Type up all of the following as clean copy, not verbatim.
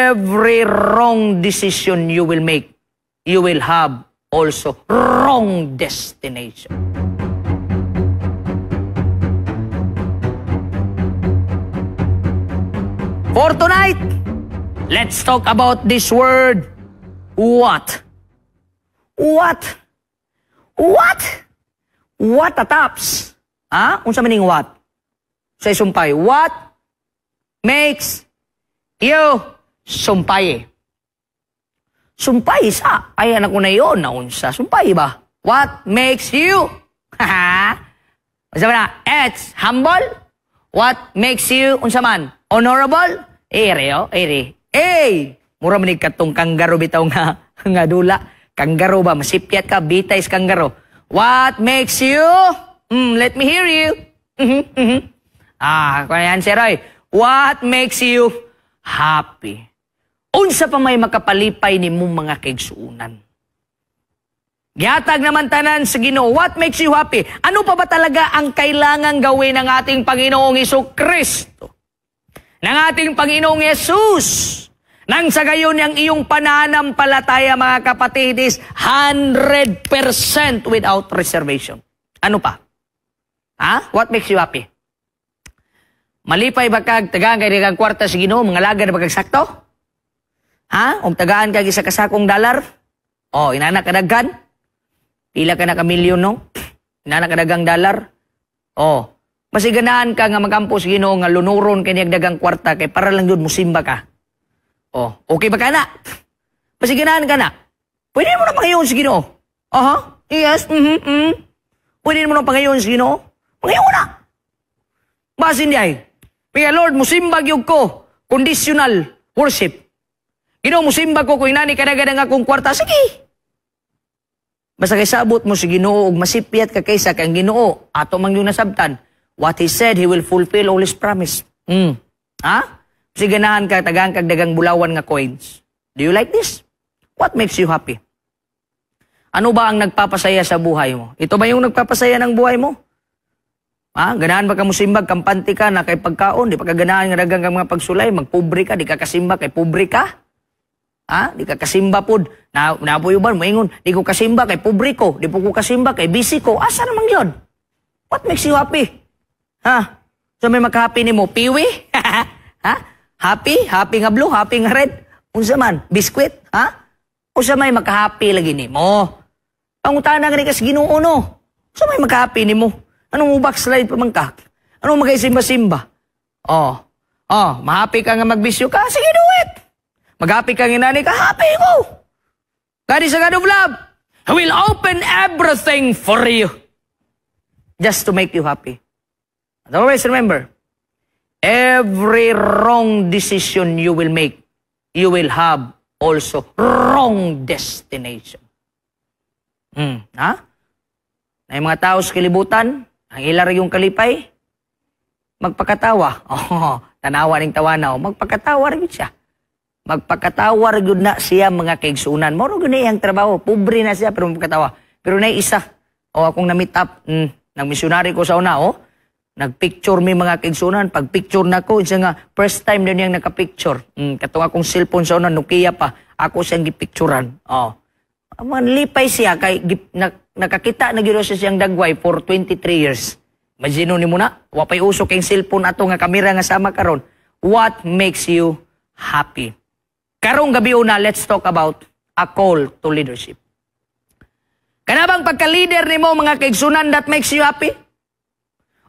Every wrong decision you will make, you will have also wrong destination. For tonight, let's talk about this word, what? What? What? What a tops? Ha? Unsa man ning what? Say sumpay. What makes you sumpay? Sumpay sa. Ay, anak ko na yun. Naunsa. Sumpay ba? What makes you? Ha? Unsa man na? It's humble. What makes you, unsa man? Honorable? Ere, oh, ere. Eh! Mura man katong kanggaro bitaw nga dula. Kanggaro ba? Masipyat ka, bitay sa kanggaro. What makes you? Let me hear you. Ah, kaya yan, Sir Roy. What makes you happy? Unsa pa may makapalipay ni mong mga kaigsuonan? Gihatag naman tanan sa Ginoo. What makes you happy? Ano pa ba talaga ang kailangang gawin ng ating Panginoong Jesucristo? Ng ating Panginoong Jesus? Nang sa gayon ang iyong pananampalataya, mga kapatid, is 100% without reservation. Ano pa? Ha? What makes you happy? Malipay ba kag tagaan kay kag kwarta sa Ginoo, mga laga na ba kag sakto? Ha? Og tagaan kag isa ka sakong dalar? O, inana kadaghan? Pila ka na ka milyon, no? Inana kadagang dalar? O, masiganaan ka nga magampo sa Ginoo nga lunuron kay niyag dagang kwarta kay para lang jud musimba ka. O, okay ba ka na? Masiganaan ka na. Pwede mo na pangayon sa Ginoo. Aha, yes, Pwede mo na pangayon sa Ginoo. Pangayon na. Basin di ay. Kaya Lord, musimbag yug ko. Conditional worship. Ginoo, musimbag ko kung inani kadagad ang akong kwarta. Sige. Basta kay sabot mo si Ginoo og masipyat ka kaysa kang Ginoo, ato mang yung nasabtan. What He said, He will fulfill all His promise. Ha? Siganahan ka, tagaan kag dagang bulawan nga coins. Do you like this? What makes you happy? Ano ba ang nagpapasaya sa buhay mo? Ito ba yung nagpapasaya ng buhay mo? Ha? Ganahan ba ka musimbag, kampante ka na kay pagkaon, di pa ka ganahan nga dagang kang mga pagsulay, magpobre ka, di ka kasimba kay pobre ka? Ha? Di ka kasimba pod. Na napuyo ba moingon, di ko kasimba kay pobre ko, di po ko kasimba kay busy ko. Asa namang yun? What makes you happy? Ha? So may makahappy nimo, piwi? Ha? Happy? Happy nga blue, happy nga red? Unsa man? Biskwit? Ha? Unsa may makahappy lagi nimo? Pangutana gani ka sa Ginoo no. Unsa may makahappy nimo? Anong mo backslide pa man ka? Anong magaisimba-simba? Oh. Oh, mahappy ka nga magbisyo ka? Sige, do it. Maghappy ka nga nani ka? Happy ko. God is a God of love. He will open everything for you just to make you happy. And always remember, every wrong decision you will make, you will have also wrong destination. Ha? Na yung mga tao sa kalibutan, ang ilar yung kalipay, magpakatawa. Oh, tanawa ning tawana. Oh, magpakatawa rin siya. Magpakatawa rin na siya mga kaigsunan. Moro gud na iyang trabaho. Pobre na siya pero magpakatawa. Pero na isa, oh, akong na-meet up, nag-missionary ko sa una, oh, nagpicture mi mga kaigsunan. Pag-picture na ko, isa nga, first time na niyang nakapicture. Katong akong cellphone sa una, Nokia pa, ako siyang gipicturan. Oh. Manlipay siya kay nakakita na gyud siya siyang dagway for 23 years. Imagine ni mo na, wa pay uso kay cellphone ato nga kamera nga sama karon. What makes you happy? Karong gabi una, let's talk about a call to leadership. Kanabang pagka-leader nimo mga kaigsunan, that makes you happy?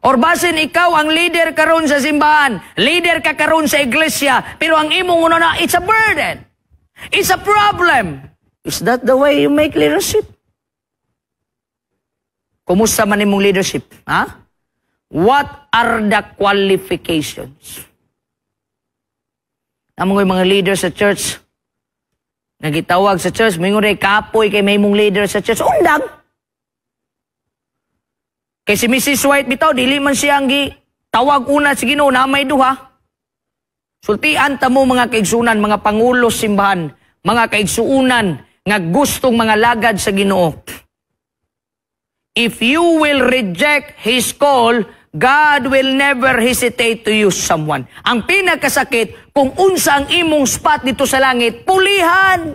Or basin ikaw ang leader karon sa simbahan, leader ka karon sa iglesia, pero ang imong una na, it's a burden. It's a problem. Is that the way you make leadership? Kumusta man imong leadership? Ha? What are the qualifications? Ang mga leader sa church, nagitawag sa church, mingon rin, kapoy kay may mong leader sa church. Undang! Kay si Mrs. White bitaw, dili man siya ang tawag una sa Ginoo na may duha. Sultian ta mo mga kaigsunan, mga pangulo simbahan, mga kaigsuunan nga gustong mga lagad sa Ginoo. If you will reject His call, God will never hesitate to use someone. Ang pinakasakit, kung unsa ang imong spot dito sa langit, pulihan.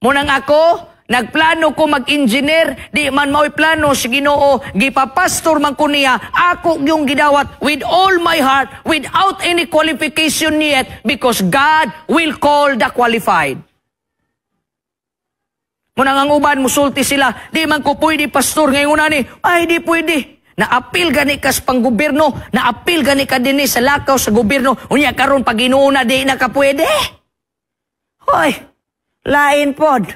Munang ako, nagplano ko mag-engineer, di man mao'y plano si Ginoo, gipapastor man ko niya, ako yung gidawat with all my heart, without any qualification yet, because God will call the qualified. Munang ang uban, musulti sila, "Di man ko pwede, pastor, ngayon na ni." Ay, di pwede. Naapil gani ka sa panggobyerno, naapil gani ka dinhi sa lakaw sa gobyerno, unya karon pag Ginoo na, di na ka pwede. Hoy, lain pod.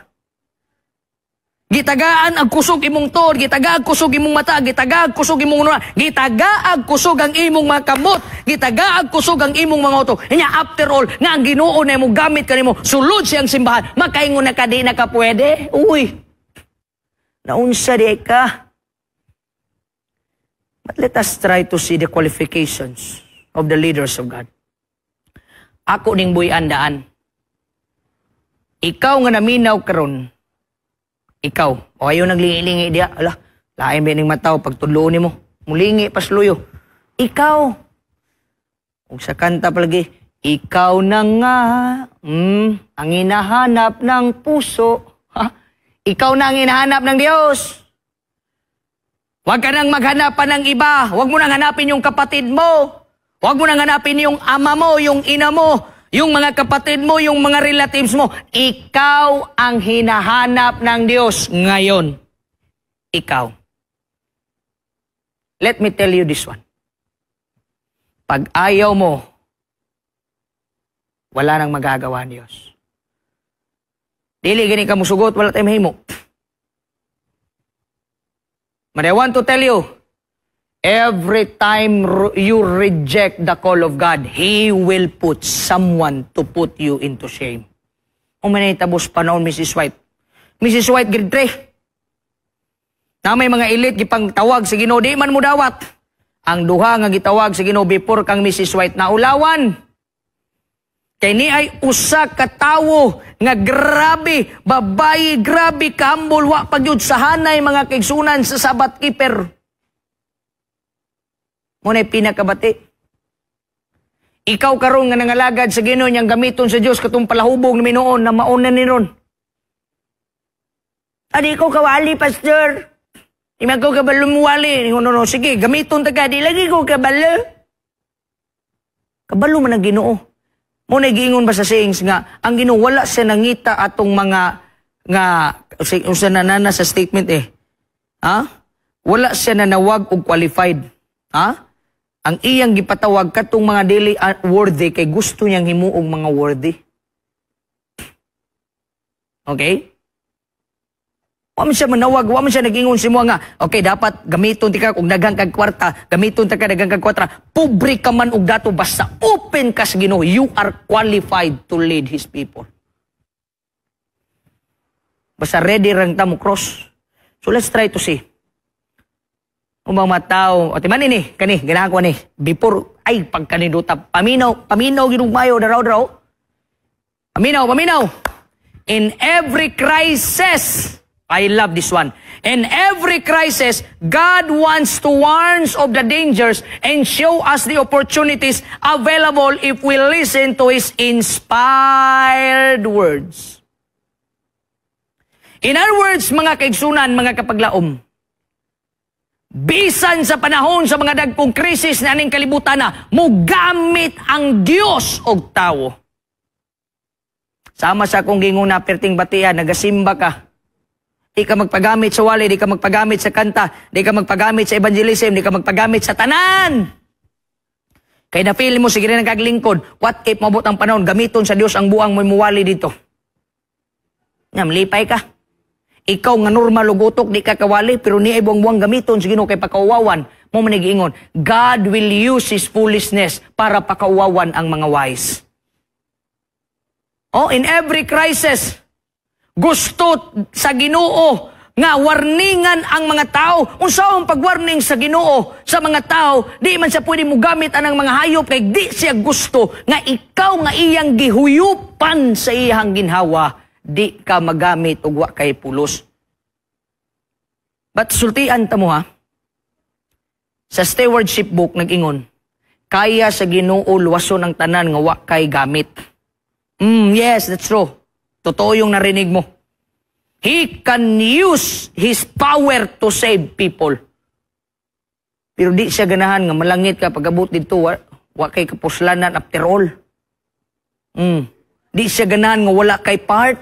Gitagaan ang kusog imong tuod, gitagaan kusog imong mata, gitagaan kusog imong una, gitagaan kusog ang imong mga kamot, gitagaan kusog ang imong mga utok. Nya after all, nga ang Ginoo na imong gamit kanimo, sulod siyang simbahan, makaingon na ka di na ka pwede. Uy, naunsa di ka. But let us try to see the qualifications of the leaders of God. Ako ning buy-an daan. Ikaw nga naminaw karon, ikaw, o ayaw naglingi-lingi diya, ala, lain ba ning mataw pagtudloon nimo, mulingi pasluyo. Ikaw, ug sa kanta palagi, "Ikaw na nga, ang hinahanap ng puso." Ha? Ikaw na ang hinahanap ng Diyos. Huwag ka nang maghanap pa ng iba. Huwag mo nang hanapin yung kapatid mo. Huwag mo nang hanapin yung ama mo, yung ina mo, yung mga kapatid mo, yung mga relatives mo. Ikaw ang hinahanap ng Diyos ngayon. Ikaw. Let me tell you this one. Pag ayaw mo, wala nang magagawa ang Diyos. Dili gani ka musugot, wala tayong mahimo. But I want to tell you, every time you reject the call of God, He will put someone to put you into shame. Umanay tabos panahon, Mrs. White. Mrs. White, grade 3. Na may mga elite gipang tawag sa Ginoo, di man mo dawat. Ang duha nga gitawag sa Ginoo before kang Mrs. White, naulawan. Kay ni ay usa ka tawo nga grabe, babayi, grabe kahambol, wa pa gyud sa hanay, mga kaigsunan, sa Sabbath keeper. Mo na pinakabati. Ikaw karon nga nangalagad sa Ginoo niyang gamiton sa Dios katong palahubog ni noon na mauna ni ron. "Adi ko kawali, pastor. Di man ko kabalo muwali." No, no, no. Sige, gamiton ta ka. Di lagi ko kabalo. Kabalo man ang Ginoo. Mo na giingon ba sa sayings nga ang Ginoo wala siya nangita atong mga nga unsa na nana sa statement eh. Ha? Wala siya nanawag og qualified. Ha? Ang iyang gipatawag katong mga dili worthy kay gusto niyang himuong mga worthy. Okay? Wa man siya manawag, wa man siya nag-ingon si mo nga, okay, dapat gamiton ti ka kung daghang kag kwarta, gamiton ta ka daghang kag kwarta, pobre ka man og dato, basta open ka sa Ginoo, you are qualified to lead His people. Basta ready rang ta mo cross. So let's try to see. Kung mga tao, o timan ni, kani, ganahan ko ni, before, ay, pagkaninduta, paminaw, paminaw, ginugmayo, daraw, daraw. Paminaw, paminaw. In every crisis, I love this one. In every crisis, God wants to warn us of the dangers and show us the opportunities available if we listen to His inspired words. In other words, mga kaigsunan, mga kapaglaom, bisan sa panahon sa mga dagkong krisis na aning kalibutan na, mugamit ang Dios og tawo. Sama sa akong gingon na perting batian, nagasimba ka. Di ka magpagamit sa wali, di ka magpagamit sa kanta, di ka magpagamit sa evangelism, di ka magpagamit sa tanan. Kay na feel mo, sige rin ang kaglingkod, what if mabot ang panahon, gamiton sa Dios ang buang mo muwali dito. Ngam, lipay ka. Ikaw nga normal og utok, di ka kawali, pero ni ay buang-buang gamiton sa Ginoo kay pakauwawan. Mo man giingon, God will use His foolishness para pakauwawan ang mga wise. Oh, in every crisis, gusto sa Ginoo nga warningan ang mga tao. Unsa ang pagwarning sa Ginoo sa mga tao? Di man siya pwede mogamit anang mga hayop kay di siya gusto nga ikaw nga iyang gihuyupan sa iyang ginhawa, di ka magamit og wa kay pulos. But sultian ta mo ha. Sa stewardship book nag-ingon, kaya sa Ginoo luwason ang tanan nga wa kay gamit. Yes, that's true. Totoo yung narinig mo. He can use His power to save people. Pero di siya ganahan nga malangit ka pag-abot dito, wa kay kapuslanan after all. Di siya ganahan nga wala kay part.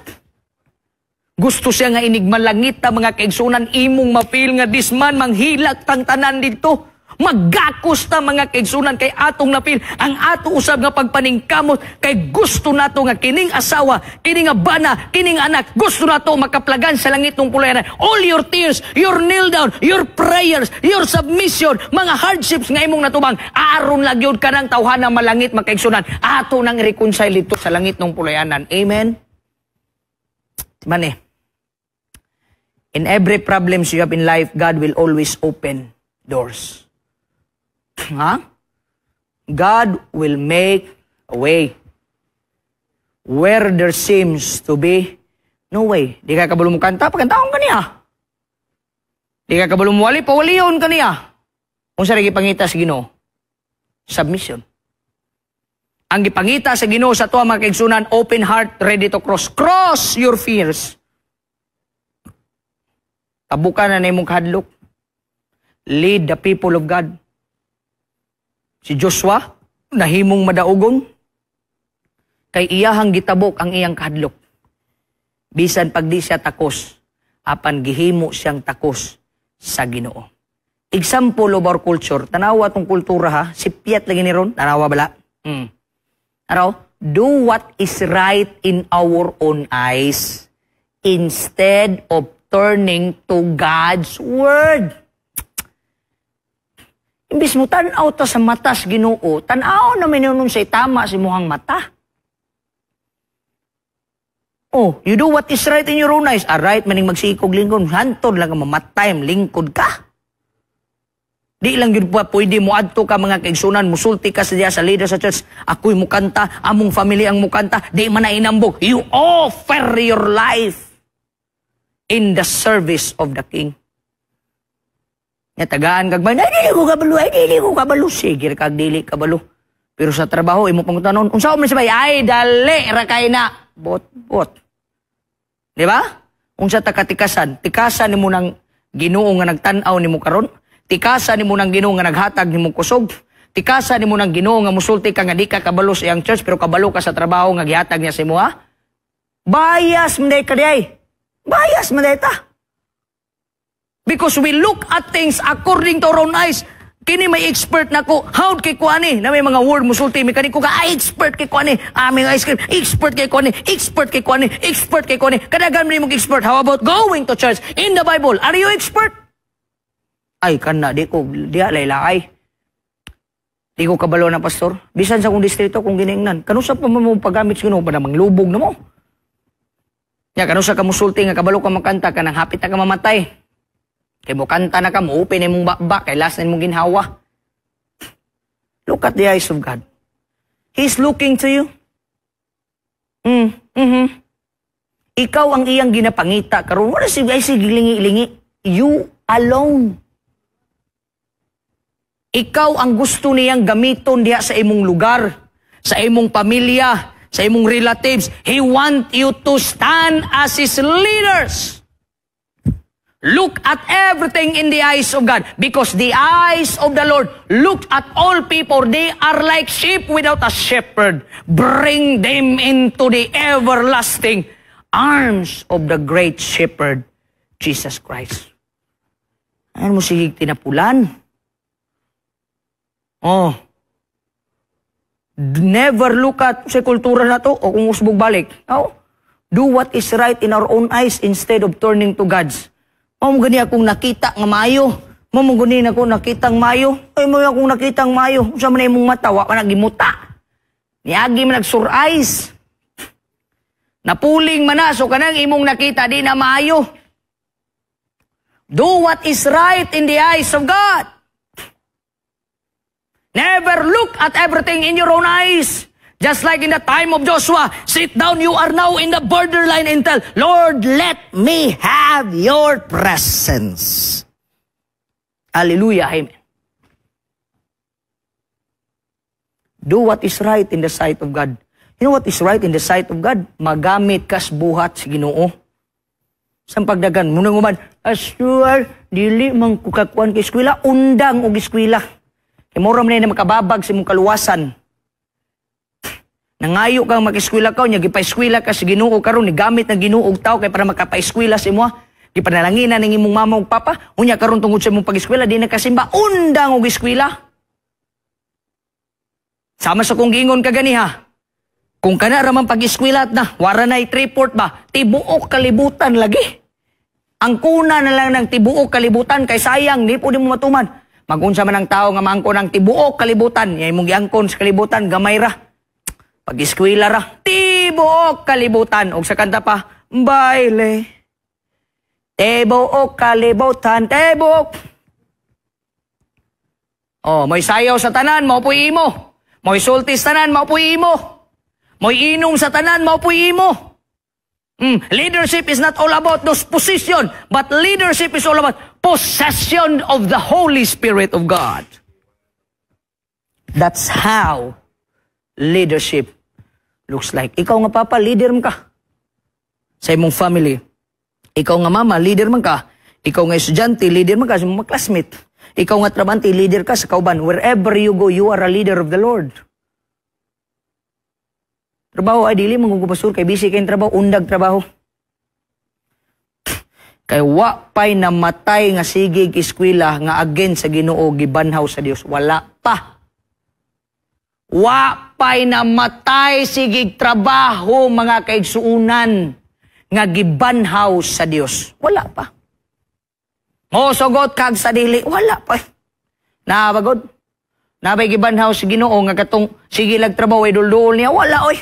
Gusto siya nga inig malangit ta, mga kaigsunan, imong ma-feel nga this man manghilak tang tanan dito. Maggakos ta, mga kaigsunan, kay atong na-feel ang ato usab nga pagpaningkamot kay gusto nato nga kining asawa, kining nga bana, kining anak, gusto nato makaplagan sa langit ng pulayanan. All your tears, your kneel down, your prayers, your submission, mga hardships nga imong natubang, aron lang yun kanang tawhana malangit, mga kaigsunan, ato nang reconcile dito sa langit ng pulayanan. Amen? Mane. In every problems you have in life, God will always open doors. Ha? God will make a way where there seems to be no way. Di ka kabalo mo kanta, pagkantaon ka niya. Di ka kabalo mo wali, pawaliyon ka niya. Unsa ra gipangita sa Ginoo? Submission. Ang gipangita sa Ginoo sa tuwa, mga kaigsunan, open heart, ready to cross. Cross your fears. Tabukan na imong kahadlok. Lead the people of God. Si Joshua, nahimong madaugon, kay iyahang gitabok ang iyang kahadlok. Bisan pag di siya takos, apan gihimo siyang takos sa Ginoo. Example of our culture, tanawa tong kultura ha, sipyat lagi ni ron, tanawa bala. Araw, do what is right in our own eyes instead of turning to God's Word. Imbis mo tan-aw ta sa matas Ginoo, tan-aw na nun say tama sa imuhang mata. Oh, you do what is right in your own eyes. Ah, right maning magsikog lingkod, hantod lang ka mamatay, lingkod ka. Di lang yun pa pwede mo adto ka, mga kaigsunan, musulti ka sa diya sa leader sa church, ako'y mukanta, among family ang mukanta, di man na inambog. You offer your life in the service of the King. Nga tagaan kag ay, dili ko kabalo, ay, dili ko kabalo. Sige kag dili kabalo. Pero sa trabaho, imo pang tanon, unsa man sabay, ay, dali, ra kay na. Bot, bot. Di ba? Unsa ta katikasan? Tikasan nimo ng Ginoo nga nagtan-aw nimo karon. Tikasan nimo ng Ginoo nga naghatag nimo kusog. Tikasan nimo ng Ginoo nga musulti ka nga di ka kabalo sa iyang church pero kabalo ka sa trabaho nga gihatag niya sa imo ha? Bias man ka diay. Bias man ta. Because we look at things according to our own eyes. Kini may expert na ko. How kay ko ani? Na may mga word musulti. May kani ko ka, ay, expert kay ko ani. Aming ice cream, expert kay ko ani. Expert kay ko ani. Expert kay ko ani. Kadagan mo expert. How about going to church? In the Bible, are you expert? Ay, kana, di ko, di alay lakay. Di ko kabalo na pastor. Bisan sa kong distrito, kung giningnan. Kanusa pa mo paggamit sa Ginoo pa namang lubog na mo. Ya, kanusa ka musulti nga kabalo ka makanta ka nang hapit na ka mamatay. Kay mo kanta na ka, mo open imong bakba, kay last na imong ginhawa. Look at the eyes of God. He's looking to you. Ikaw ang iyang ginapangita karon. Wala si ay sige lingi-lingi. You alone. Ikaw ang gusto niyang gamiton diha sa imong lugar, sa imong pamilya, sa imong relatives. He want you to stand as His leaders. Look at everything in the eyes of God because the eyes of the Lord look at all people. They are like sheep without a shepherd. Bring them into the everlasting arms of the great shepherd, Jesus Christ. Ano mo sige tinapulan? Oh. Never look at sa kultura na to o kung usbog balik. Oh. Do what is right in our own eyes instead of turning to God's. Mao mo gani akong nakita nga maayo. Mao mo gani ako nakitang maayo. Ay mo akong nakitang maayo. Unsa man imong mata wa man nagimuta. Niagi man nagsurais. Napuling man na so kanang imong nakita di na maayo. Do what is right in the eyes of God. Never look at everything in your own eyes. Just like in the time of Joshua, sit down, you are now in the borderline and tell, "Lord, let me have your presence." Hallelujah. Amen. Do what is right in the sight of God. You know what is right in the sight of God? Magamit kas buhat sa Ginoo. Sa pagdagan, munang uman, "Aswar, dili man kukakuan kay eskwela, undang og eskwela." Kay mura man na makababag sa imong kaluwasan. Nangayo kang mag-eskwela ka, nya gipa-eskwela ka sa Ginoo karon, ni gamit ng Ginoo og tao kay para makapa-eskwela sa imo. Gipanalanginan ng imong mama ug papa, unya karon tungod sa imong pag-eskwela di na kasimba, undang og eskwela. Sama sa kong giingon kaganiha. Kung kana ra man pag-eskwela na, wara na report ba, tibuok kalibutan lagi. Ang kuna na lang ng tibuok kalibutan kay sayang, di po di mo matuman. Magunsa man ang tao nga maangkon ang tibuok kalibutan, yay mong giangkon sa kalibutan, gamay ra. Pag-eskwela ra, tibuok kalibutan. Og sa kanta pa, baile. Tibuok kalibutan, tibuok. Oh, may sayaw sa tanan, mao po'y imo. Mo'y sulti sa tanan, mao po'y imo. Mo'y inom sa tanan, mao po'y imo. Leadership is not all about those position, but leadership is all about possession of the Holy Spirit of God. That's how leadership looks like. Ikaw nga papa, leader man ka sa imong family. Ikaw nga mama, leader man ka. Ikaw nga estudyante, leader man ka sa imong mga classmate. Ikaw nga trabante, leader ka sa kauban. Wherever you go, you are a leader of the Lord. Trabaho ay dili mangugupasur kay busy kay trabaho, undag trabaho. Kay wa pay namatay nga sigig eskwela nga against sa Ginoo gibanhaw sa Dios. Wala pa. Wa pay namatay sigig trabaho, mga kaigsuunan, nga gibanhaw sa Dios. Wala pa. Mo sugot kag sa dili, wala pa. Nabagod. Nabay gibanhaw sa Ginoo nga katong sige lag trabaho ay dulduol niya, wala oy.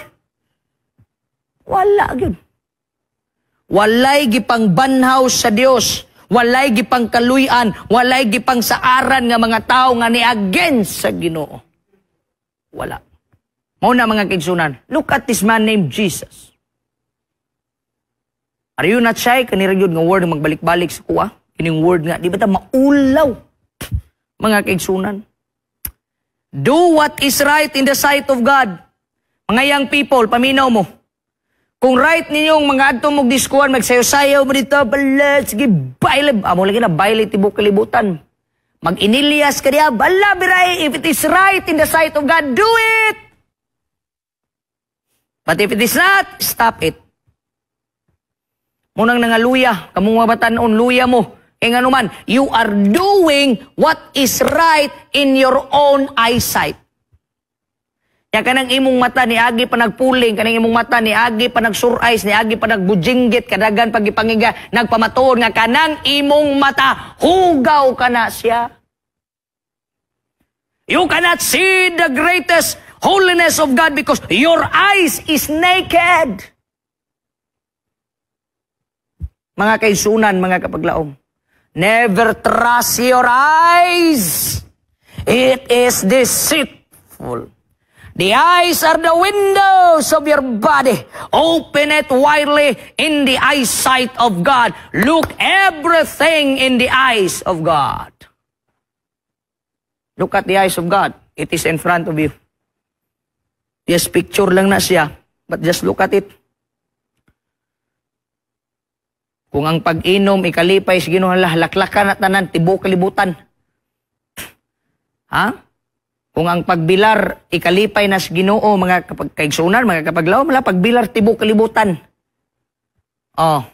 Wala gyud. Walay gipangbanhaw sa Dios, walay gipangkaluy-an, walay gipangsaaran nga mga tao nga ni against sa Ginoo. Wala. Mao na, mga kaigsuonan, look at this man named Jesus. Are you not shy? Kanira gyud nga word magbalik-balik sa kuha. Kining word nga, di ba ta maulaw? Mga kaigsuonan. Do what is right in the sight of God. Mga young people, paminaw mo. Kung right ninyong mga adto mong diskuan, magsayo-sayaw mo dito, balat, sige, baile. Amo lagi na, baile tibok kalibutan. Mag-inilyas ka diya, bala, biray, if it is right in the sight of God, do it! But if it is not, stop it. Munang nangaluya, kamong mga batanon, luya mo. Kaya nga naman, you are doing what is right in your own eyesight. Ya kanang imong mata ni agi pa nagpuling, kanang imong mata ni agi pa nagsurais, ni agi pa nagbujinggit, kadagan pagipangiga, nagpamatuod nga kanang imong mata, hugaw kana siya. You cannot see the greatest holiness of God because your eyes is naked. Mga kaigsuonan, mga kapaglaom, never trust your eyes. It is deceitful. The eyes are the windows of your body. Open it widely in the eyesight of God. Look everything in the eyes of God. Look at the eyes of God. It is in front of you. Yes, picture lang na siya. But just look at it. Kung ang pag-inom, ikalipay sa Ginoo, laklakan at tanan, tibuok kalibutan. Ha? Kung ang pagbilar, ikalipay na sa Ginoo, mga kapag kaigsuonan, mga kapaglaom, wala, pagbilar, tibuok kalibutan. Oh.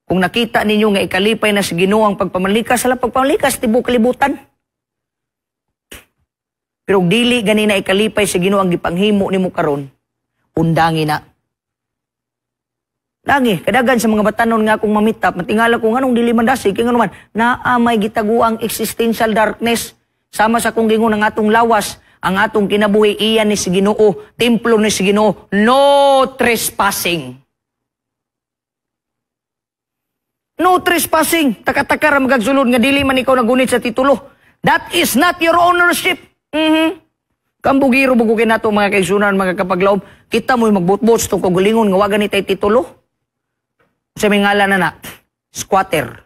Kung nakita ninyo nga ikalipay na sa Ginoo ang pagpamalikas, wala pagpamalikas, tibuok kalibutan. Pero dili gani na ikalipay sa Ginoo ang gipanghimo nimo karon, undangi na. Lagi, kadagan sa mga batanon nga akong mamitap, matingala ko nganong dili man dasig, kay ngano man, naa may gitaguang existential darkness. Sama sa kong gingon ang atong lawas, ang atong kinabuhi, iyan ni si Ginoo, templo ni si Ginoo, no trespassing. No trespassing. Taka-taka ra magagsulod nga dili man ikaw nagunit sa titulo. That is not your ownership. Kambugiro bugukin nato, mga kaigsuonan, mga kapaglaom. Kita mo'y magbutbot sa itong kagalingon nga wagan ni tay titulo. Sa may ngalan na na, squatter.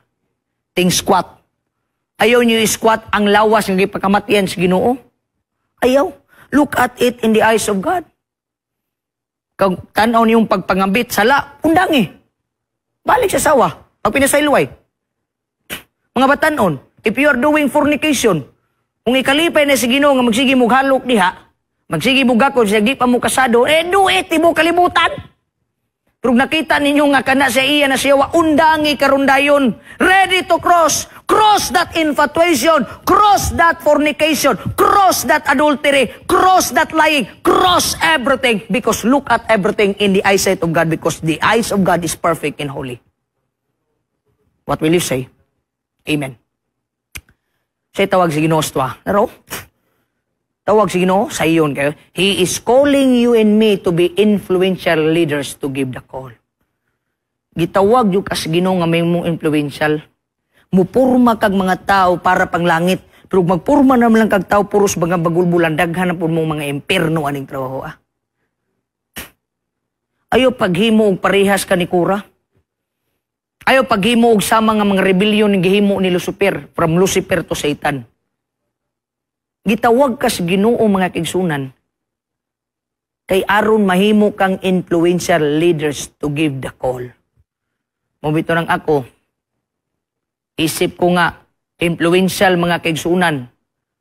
Ting squat. Ayaw niyo i-squat ang lawas nga gipakamatian sa Ginoo. Ayaw. Look at it in the eyes of God. Kag tanaw niyong pagpangambit, sala, undangi. Balik sa sawa, pag pinasaylway. Mga batanon, if you are doing fornication, kung ikalipay na si Ginoo nga magsige mo halok diha, magsige mo gakon siya di pa mo kasado, eh do it, imo kalibutan. Pero nakita ninyo nga kana sa iya na siya, undangi karon dayon. Ready to cross. Cross that infatuation. Cross that fornication. Cross that adultery. Cross that lying. Cross everything. Because look at everything in the eyesight of God. Because the eyes of God is perfect and holy. What will you say? Amen. Siya tawag si Ginoo sa Naro? Tawag si Ginoo sa iyon kayo. He is calling you and me to be influential leaders to give the call. Gitawag yung kas Ginoo nga may mong influential. Mupurma kag mga tao para panglangit. Pero magpurma naman lang kag tao puros mga bagulbulan, daghan na pud mong mga imperno aning trabaho ah. Ayo paghimo og parehas ka ni Kora. Ayo paghimo og sama nga mga rebellion ni gihimo ni Lucifer, from Lucifer to Satan. Gitawag ka sa Ginoo, mga kaigsunan, kay aron mahimo kang influential leaders to give the call. Mubito nang ako, isip ko nga, influential, mga kaigsunan.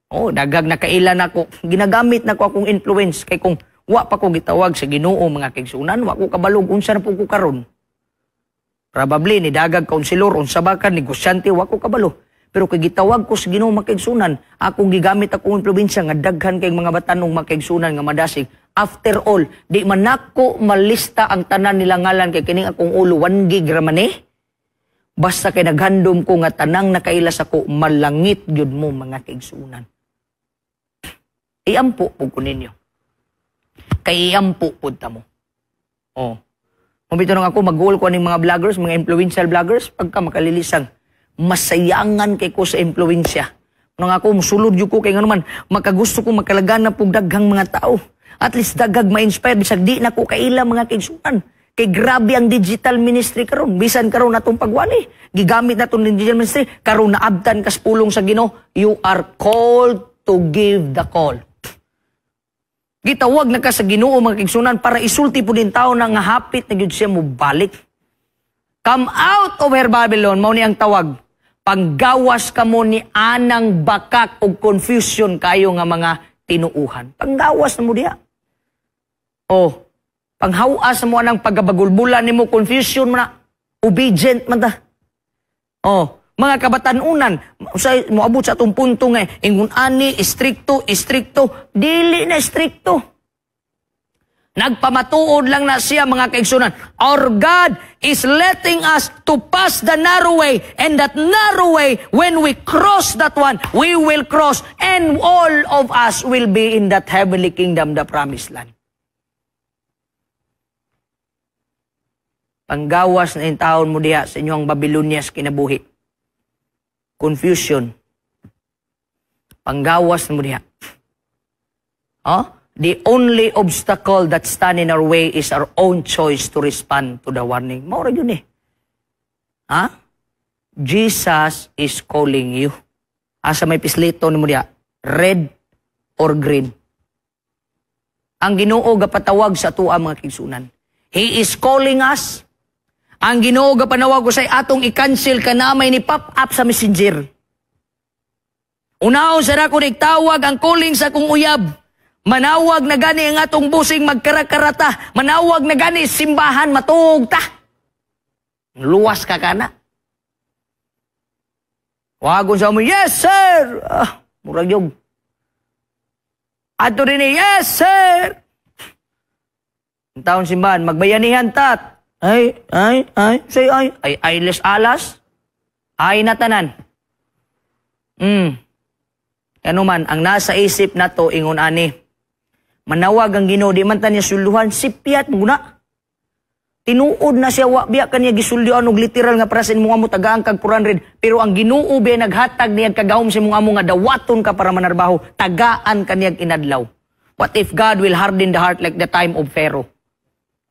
Oh, dagag nakailan ako, ginagamit na ko akong influence kay kung wa pa ko gitawag sa Ginoo, mga kaigsunan, wa ko kabalog unsa na po ko karon. Probably ni dagag konselor, unsa ba ka negosyante, wa ko kabalo. Pero kay gitawag ko sa Ginoo, mga kaigsunan, akong gigamit akong impluwensya nga daghan kay mga batanong, mga kaigsunan, nga madasig. After all, di man nako malista ang tanan nila ngalan kay kining akong ulo 1 gig ra man eh. Basta kay naghandom ko nga tanang nakaila sa ko malangit gyud mo, mga kaigsunan. Iampo pud ko ninyo. Kay iampo pud ta mo. Oh. Mabito nang ako mag-goal ko aning mga vloggers, mga influential vloggers, pagka makalilisang masayangan kay ko sa impluwensya. Nang ako musulod jud ko kay ngano man makagusto ko makalagan pug daghang mga tao. At least dagag ma-inspire bisag di na ko kaila, mga kaigsunan. Kay grabe ang digital ministry karon. Bisan karon atong pagwali, gigamit naton digital ministry karon, naabtan kas pulong sa Ginoo. You are called to give the call. Gitawag na ka sa Ginoo, mga kaigsunan, para isulti po din tao na nga hapit na gyud siya mo balik. Come out of her, Babylon, mao ni ang tawag. Panggawas kamo ni anang bakak og confusion kayo nga mga tinuuhan. Panggawas na mo diha. Oh, panghawas mo anang pagkabagulbulan nimo, confusion mo na, obedient man ta. Oh, mga kabatanunan, sa moabot sa atong punto nga ingon ani istrikto, istrikto, dili na istrikto. Nagpamatuod lang na siya, mga kaigsunan. Our God is letting us to pass the narrow way. And that narrow way, when we cross that one, we will cross and all of us will be in that heavenly kingdom, the promised land. Panggawas na taon mo diha sa inyong Babylonias kinabuhi. Confusion. Panggawas na mo diha. Oh? The only obstacle that stand in our way is our own choice to respond to the warning. Maura yun eh. Ha? Jesus is calling you. Asa may pislito ni mo diya? Red or green? Ang Ginoo gapatawag sa tuwa, mga kigsunan. He is calling us. Ang Ginoo gapanawag ko sa atong i-cancel ka na may ni pop up sa Messenger. Unaon sa ko nagtawag ang calling sa akong uyab. Manawag na gani ang atong busing magkarakarata. Manawag na gani simbahan matuog ta. Luwas ka kana. Wagon sa mo, "Yes sir." Ah, murag yung. Ato rin eh, "Yes sir." Ang taon simbahan, magbayanihan tat. Ay, ay, ay, say ay, ay, ay, les alas. Ay natanan. Ano man, ang nasa isip na to, ingon ani. Manawag ang Ginoo, di man ta niya suluhan, sipyat mo na. Tinuod na siya, wa biya kaniya gisulyoan og literal nga para sa imong amo tagaan kag 400, pero ang Ginoo biya naghatag niya kagahom sa imong amo nga dawaton ka para manarbaho, tagaan kaniyag inadlaw. What if God will harden the heart like the time of Pharaoh?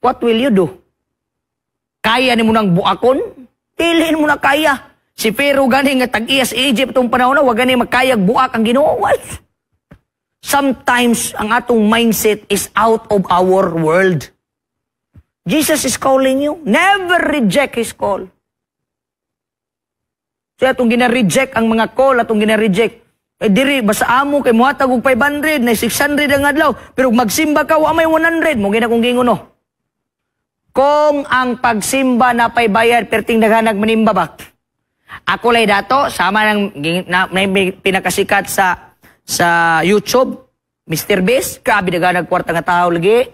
What will you do? Kaya nimo nang buakon? Dili mo na kaya. Si Pharaoh gani nga tag-iya sa Egypt itong panahon na, wag gani makayag buak ang Ginoo. What? Sometimes, ang atong mindset is out of our world. Jesus is calling you. Never reject His call. So atong gina-reject ang mga call, atong gina-reject. Eh diri, basta amo kay muhatag og 500, na 600 ang adlaw. Pero magsimba ka, wa may 100. Mo gina kong gingon, no. Kung ang pagsimba na pay bayad, perting daghanag manimba ba? Ako lay dato, sama ng na, may pinakasikat sa YouTube, Mr. Beast, grabe daghanag kwarta nga tao lagi.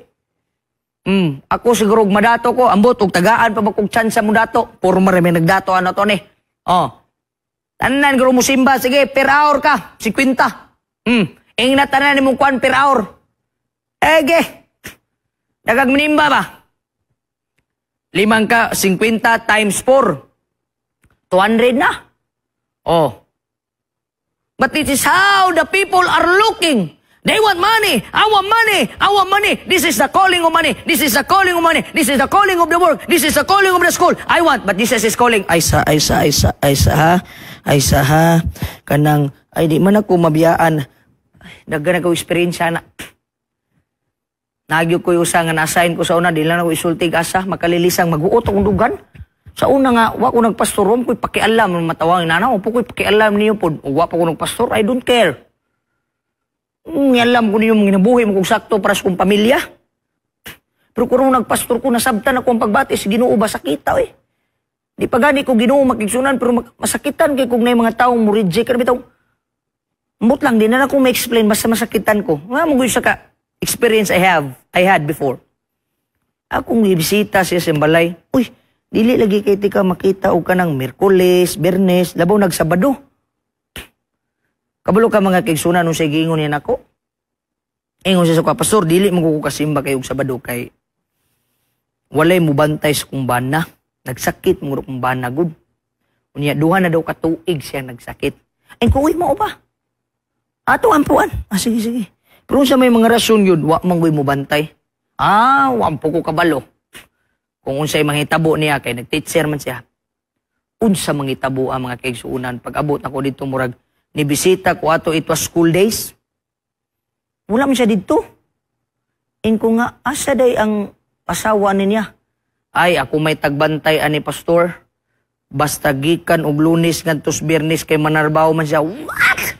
Ako siguro madato ko, ambot og tagaan pa ba kog chance mo dato. Puro man may nagdato ano to ni. Oh. Tanan guro mo simba, sige, per hour ka, 50. Ingna tanan nimong kwan per hour. Ege. Dagag manimba ba? Limang ka, 50 times 4. 200 na. Oh. But it is how the people are looking. They want money. I want money. I want money. This is the calling of money. This is the calling of money. This is the calling of the work. This is the calling of the school. I want. But Jesus is calling. Ay sa, ay sa, ay sa, ay sa ha. Ay sa ha. Kanang, ay di man ako mabiyaan. Ay, daghan ako experience na. Nagyo ko yung usa nga na-assign ko sa una, di lang ako isultig asa, makalilisang maguot akong dugan. Sa una nga, wa ko nagpastor, wa ko'y pakialam, matawang nana, wa ko'y pakialam niyo po, wa pa ko nagpastor, I don't care. Alam ko niyo mga ginabuhi mo kung sakto para sa kong pamilya. Pero kung nagpastor ko, nasabtan ako ang pagbati sa Ginoo ba sakita eh. Di pa gani ko Ginoo makigsunan, pero masakitan kay kung na mga taong mo reject, ano bitaw? Ambot lang, di na na ko ma-explain, basta masakitan ko. Nga mo sa ka experience I had before. Akong ibisita siya sa balay. Uy, dili lagi kay tika makita og kanang Miyerkules, Biyernes, labaw nagsabado. Kabalo ka, mga kaigsunan, nung siya giingon niya nako. Ingon siya sa "Pastor, dili mo ko kasimba kay og Sabado kay walay mubantay sa kong bana. Nagsakit mo kong bana gud." Unya duha na daw katuig siya nagsakit. Ay ko, "Uy, mao ba? Ato ampuan." "Ah, sige, sige." Pero sa may mga rason yun, wa man mo bantay. Ah, wa po ko kabalo kung unsay manghitabo niya kay nag-teacher man siya. Unsa manghitabo ang mga kaigsuunan, pag abot ako dito, murag ni bisita ko ato, it was school days. Wala man siya didto. Inko nga, "Asa day ang asawa niya?" "Ay, ako may tagbantay ani, Pastor. Basta gikan og Lunes ngadto sa Biyernes kay manarbaho man siya." What?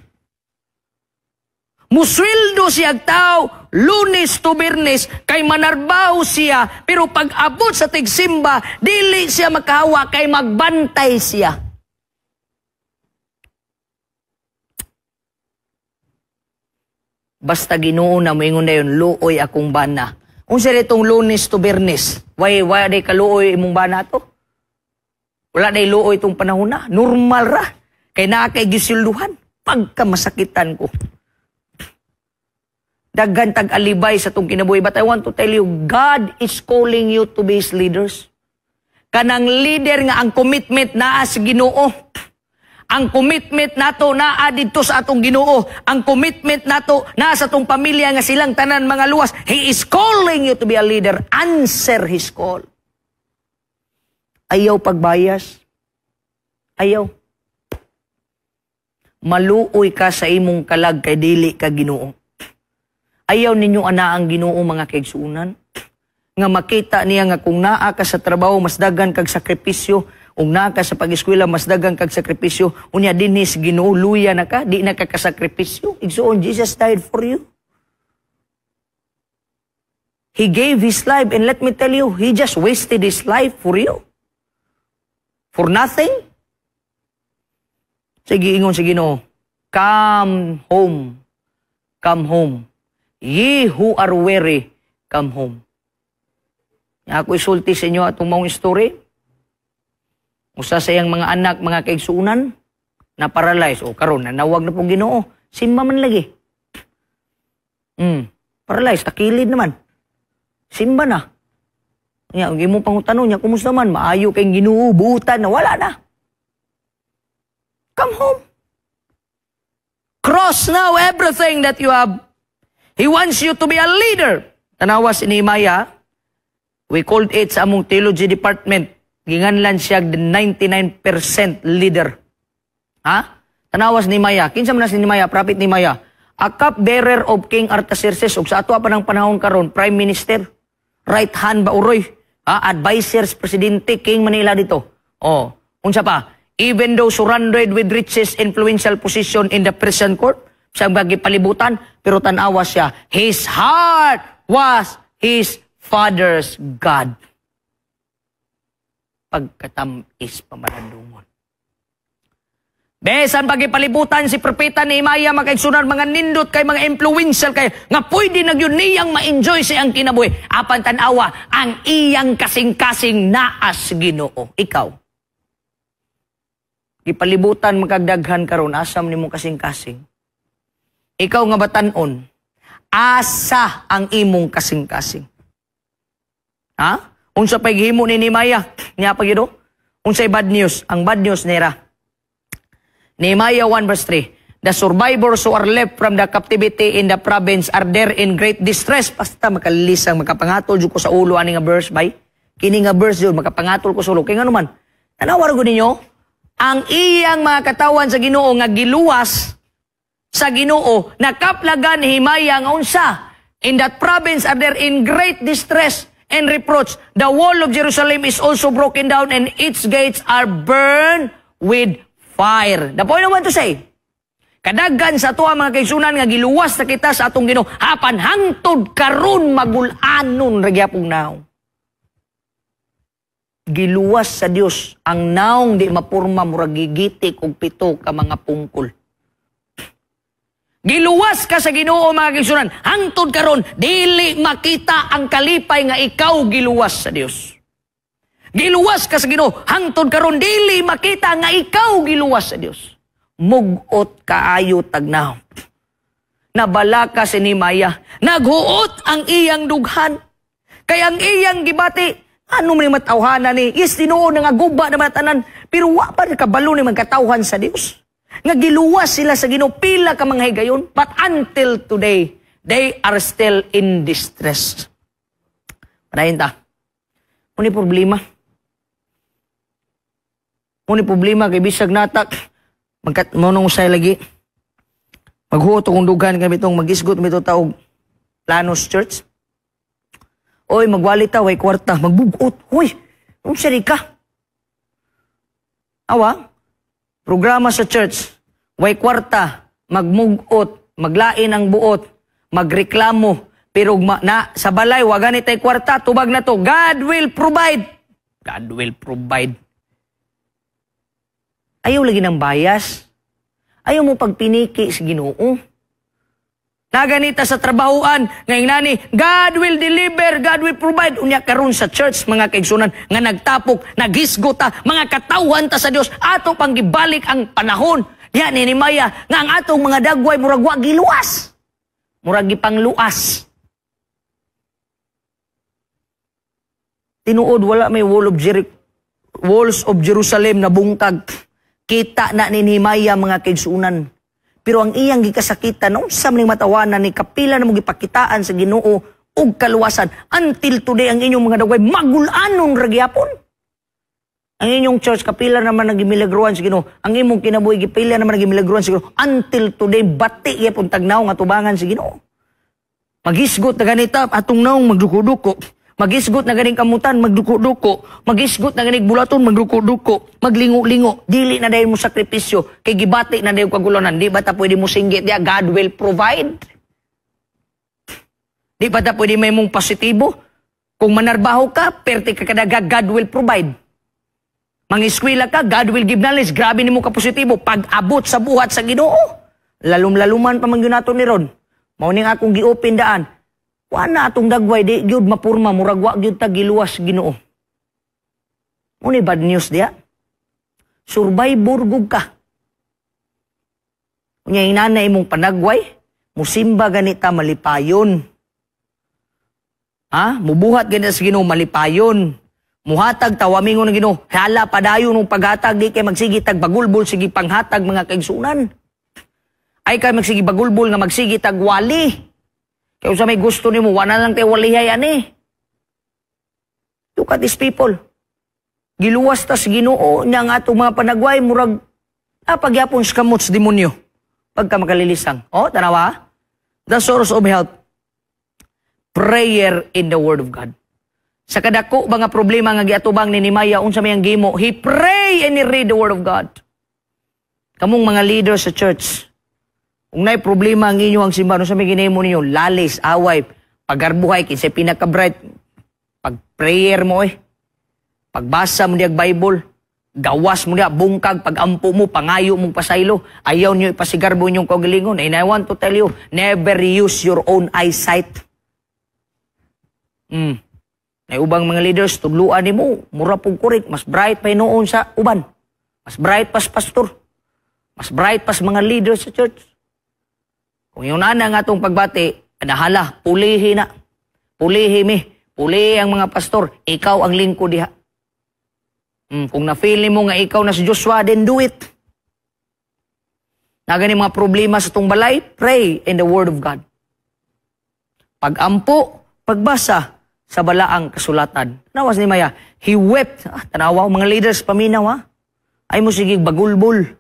Musweldo siya tao, Lunes to Biyernes, kay manarbaho siya, pero pag abot sa tigsimba, dili siya makahawa kay magbantay siya. Basta Ginoo na moingon na yun, "Luoy akong bana." Unsa itong Lunes to Biyernes? Why day kaluoy imong bana to? Wala day luoy itong panahon na. Normal ra. Kay naa kay gisilduhan. Pagka masakitan ko. Daghan tag-alibay sa tong kinabuhi. But I want to tell you, God is calling you to be His leaders. Kanang leader nga ang commitment naa sa Ginoo. Ang commitment nato naa didto sa atong Ginoo. Ang commitment nato naa sa atong pamilya nga silang tanan mga luwas. He is calling you to be a leader. Answer His call. Ayaw pagbayas. Ayaw. Maluoy ka sa imong kalag kay dili ka Ginoo. Ayaw ninyo ana ang Ginoo, mga kaigsuonan. Nga makita niya nga kung naa ka sa trabaho mas daghan kag sakripisyo, ug naa ka sa pag-eskwela mas daghan kag sakripisyo, unya dinhi sa Ginoo luya na ka, di na ka kasakripisyo. Igsuon, Jesus died for you. He gave His life, and let me tell you, He just wasted His life for you. For nothing? Sige, ingon sa Ginoo, "Come home. Come home. Ye who are weary, come home." Ako isulti sa inyo atong maong story. Usa sa iyang mga anak, mga kaigsuunan, na paralyze. O karon nanawag na po Ginoo. Simba man lagi. Paralyze, takilid naman. Simba na. Nya, ang imo pangutanon niya, "Kumusta man?" "Maayo kay Ginoo, buutan na." Wala na. Come home. Cross now everything that you have. He wants you to be a leader. Tanawa si Nehemiah, we called it sa among theology department, ginganlan siya the 99% leader. Ha? Tanawas ni Nehemiah. Kinsa man na si Nehemiah? Prophet Nehemiah. A cupbearer of King Artaxerxes, ug sa ato pa ng panahon karon, prime minister, right hand ba uroy, ha, advisors presidente King Manila dito. Oh, unsa pa? Even though surrounded with riches, influential position in the Persian court, sa bagi palibutan, pero tanawa siya, his heart was his father's God. Pagkatamis pamalandungon. Besan pagipalibutan si Propeta Nehemiah, mga kaigsunan, mga nindot kay mga influential kay nga pwede na gyud niyang ma-enjoy sa iyang kinabuhi. Apan tan-awa ang iyang kasing-kasing naas Ginoo. Ikaw. Gipalibutan makagdaghan karon, asa man nimo kasing-kasing? Ikaw nga batan-on, asa ang imong kasing-kasing? Ha? Unsa pay gihimo ni Nehemiah? Niya pa gyud. Unsay bad news? Ang bad news nira. Nehemiah 1 verse 3. The survivors who are left from the captivity in the province are there in great distress. Basta makalisang, makapangatol jud ko sa ulo ani nga verse bay. Kini nga verse jud makapangatol ko sa ulo. Kay ngano man? Tanawa ra gud ninyo ang iyang mga katawan sa Ginoo nga giluwas sa Ginoo, nakaplagan ni Nehemiah nga unsa? In that province are there in great distress and reproach. The wall of Jerusalem is also broken down and its gates are burned with fire. The point I want to say, kadaghan sa atoa, mga kaigsunan, nga giluwas na kita sa atong Ginoo, apan hangtod karon magul-anon ra gyapong naong. Giluwas sa Dios ang naong di mapurma, murag gigitik og pito ka mga pungkol. Giluwas ka sa Ginoo, mga kaigsunan, hangtod karon dili makita ang kalipay nga ikaw giluwas sa Dios. Giluwas ka sa Ginoo, hangtod karon dili makita nga ikaw giluwas sa Dios. Mugot kaayo tagnaw. Nabalaka si Nehemiah. Naghuot ang iyang dughan. Kay ang iyang gibati, ano man yung matawhana ni? Yes, tinuod nga guba na tanan. Pero wa pa kabalo ni magkatawhan sa Dios. Nga giluwas sila sa Ginoo pila ka mga higayon. But until today, they are still in distress. Padayon ta. Muni problema. Muni problema kay bisag natak magkat mo nung usay lagi. Maghuot kung dughan kami itong magisgot mito taog Planos Church. Oy, magwali ta, way kwarta, magbugot. Hoy, unsa di ka? Awa, programa sa church, way kwarta, magmugot, maglain ang buot, magreklamo, pero na, sa balay, wa gani tay kwarta, tubag na to, God will provide. God will provide. Ayaw lagi ng bias. Ayaw mo pagpiniki sa Ginoo. Naganita sa trabahuan, ngayon nani, God will deliver, God will provide. Unya karon sa church, mga kaigsunan, nga nagtapok, naghisgot ta, mga katawhan ta sa Dios, ato pang gibalik ang panahon. Yan ni Nehemiah, nga ang atong mga dagway, murag wa giluwas. Murag gipangluas. Tinuod, wala may wall of Jericho, walls of Jerusalem na bungkag. Kita na ni Nehemiah, mga kaigsunan. Pero ang iyang gikasakitan, unsa man matawanan ni kapila na mo gipakitaan sa Ginoo og kaluwasan. Until today, ang inyong mga dagway, magulanon ra gyapon. Ang inyong church, kapila naman nagimilagruan sa Ginoo. Ang imong kinabuhi, gipila naman nagimilagruan sa Ginoo. Until today, bati gyapon tagnaw nga tubangan sa Ginoo. Magisgot na ganita, atong naong magduko-duko. Magisgot na ganing kamutan, magduko-duko. Magisgot na ganing bulaton, magduko-duko. Maglingo-lingo. Dili na dahil mo sakripisyo. Kay gibati na dahil kagulunan. Di ba ta pwede mo singgit? Diya, God will provide. Di ba ta pwede may mong positibo? Kung manarbaho ka, perte ka kadaga, God will provide. Mangiskwela ka, God will give knowledge. Grabe nimo ka positibo. Pag-abot sa buhat sa Ginoo. Lalum-laluman pa man gyud nato ni Ron. Mao ning akong gi-open daan. Wa na atong dagway, di gyud mapurma, murag wa gyud ta giluwas Ginoo. Muni bad news diya. Survivor gug ka. Unya inana imong panagway, musimba ganita malipayon. Ha? Mubuhat ganita sa Ginoo malipayon. Muhatag tawamingon ng Ginoo. Hala padayon ng paghatag, di kay magsigi tag bagulbol sige panghatag, mga kaigsunan. Ay kay magsigi bagulbol nga magsigi tag wali. Kaya sa may gusto nimo, wala lang tayo walihay ani. Look at these people. Giluwas ta sa Ginoo niya nga atong mga panagway, murag apagyapon sa kamot sa demonyo. Pagka makalilisang. Oh, tanawa. The source of help. Prayer in the Word of God. Sa kadako mga problema nga giatubang ni Nehemiah, unsa may ang gihimo? He pray and he read the Word of God. Kamong mga leaders sa church, kung naay problema ang inyo ang simbahan, unsa may ginahimo ninyo? Lalis, away, pagarbuhay, kinsay pinaka-bright, pag-prayer mo eh. Pagbasa mo diyag Bible, gawas mo diya, bungkag, pagampo mo, pangayo mong pasaylo, ayaw niyo ipasigarbo inyong kaugalingon. And I want to tell you, never use your own eyesight. Nay ubang mga leaders, tudluan nimo, mura pug kurik, mas bright pa hinuon sa uban. Mas bright pas pastor. Mas bright pas mga leaders sa church. Kung yun na nga atong pagbati, anahala, pulihi na. Pulihi mi. Pulihi ang mga pastor. Ikaw ang lingkod diha. Kung na-feel mo nga ikaw na si Joshua, then do it. Na gani mga problema sa tong balay, pray in the Word of God. Pagampo, pagbasa sa balaang kasulatan. Tanawas ni Maya, he wept. Ah, tanawa, mga leaders, paminaw ha. Ay mo sige bagulbul.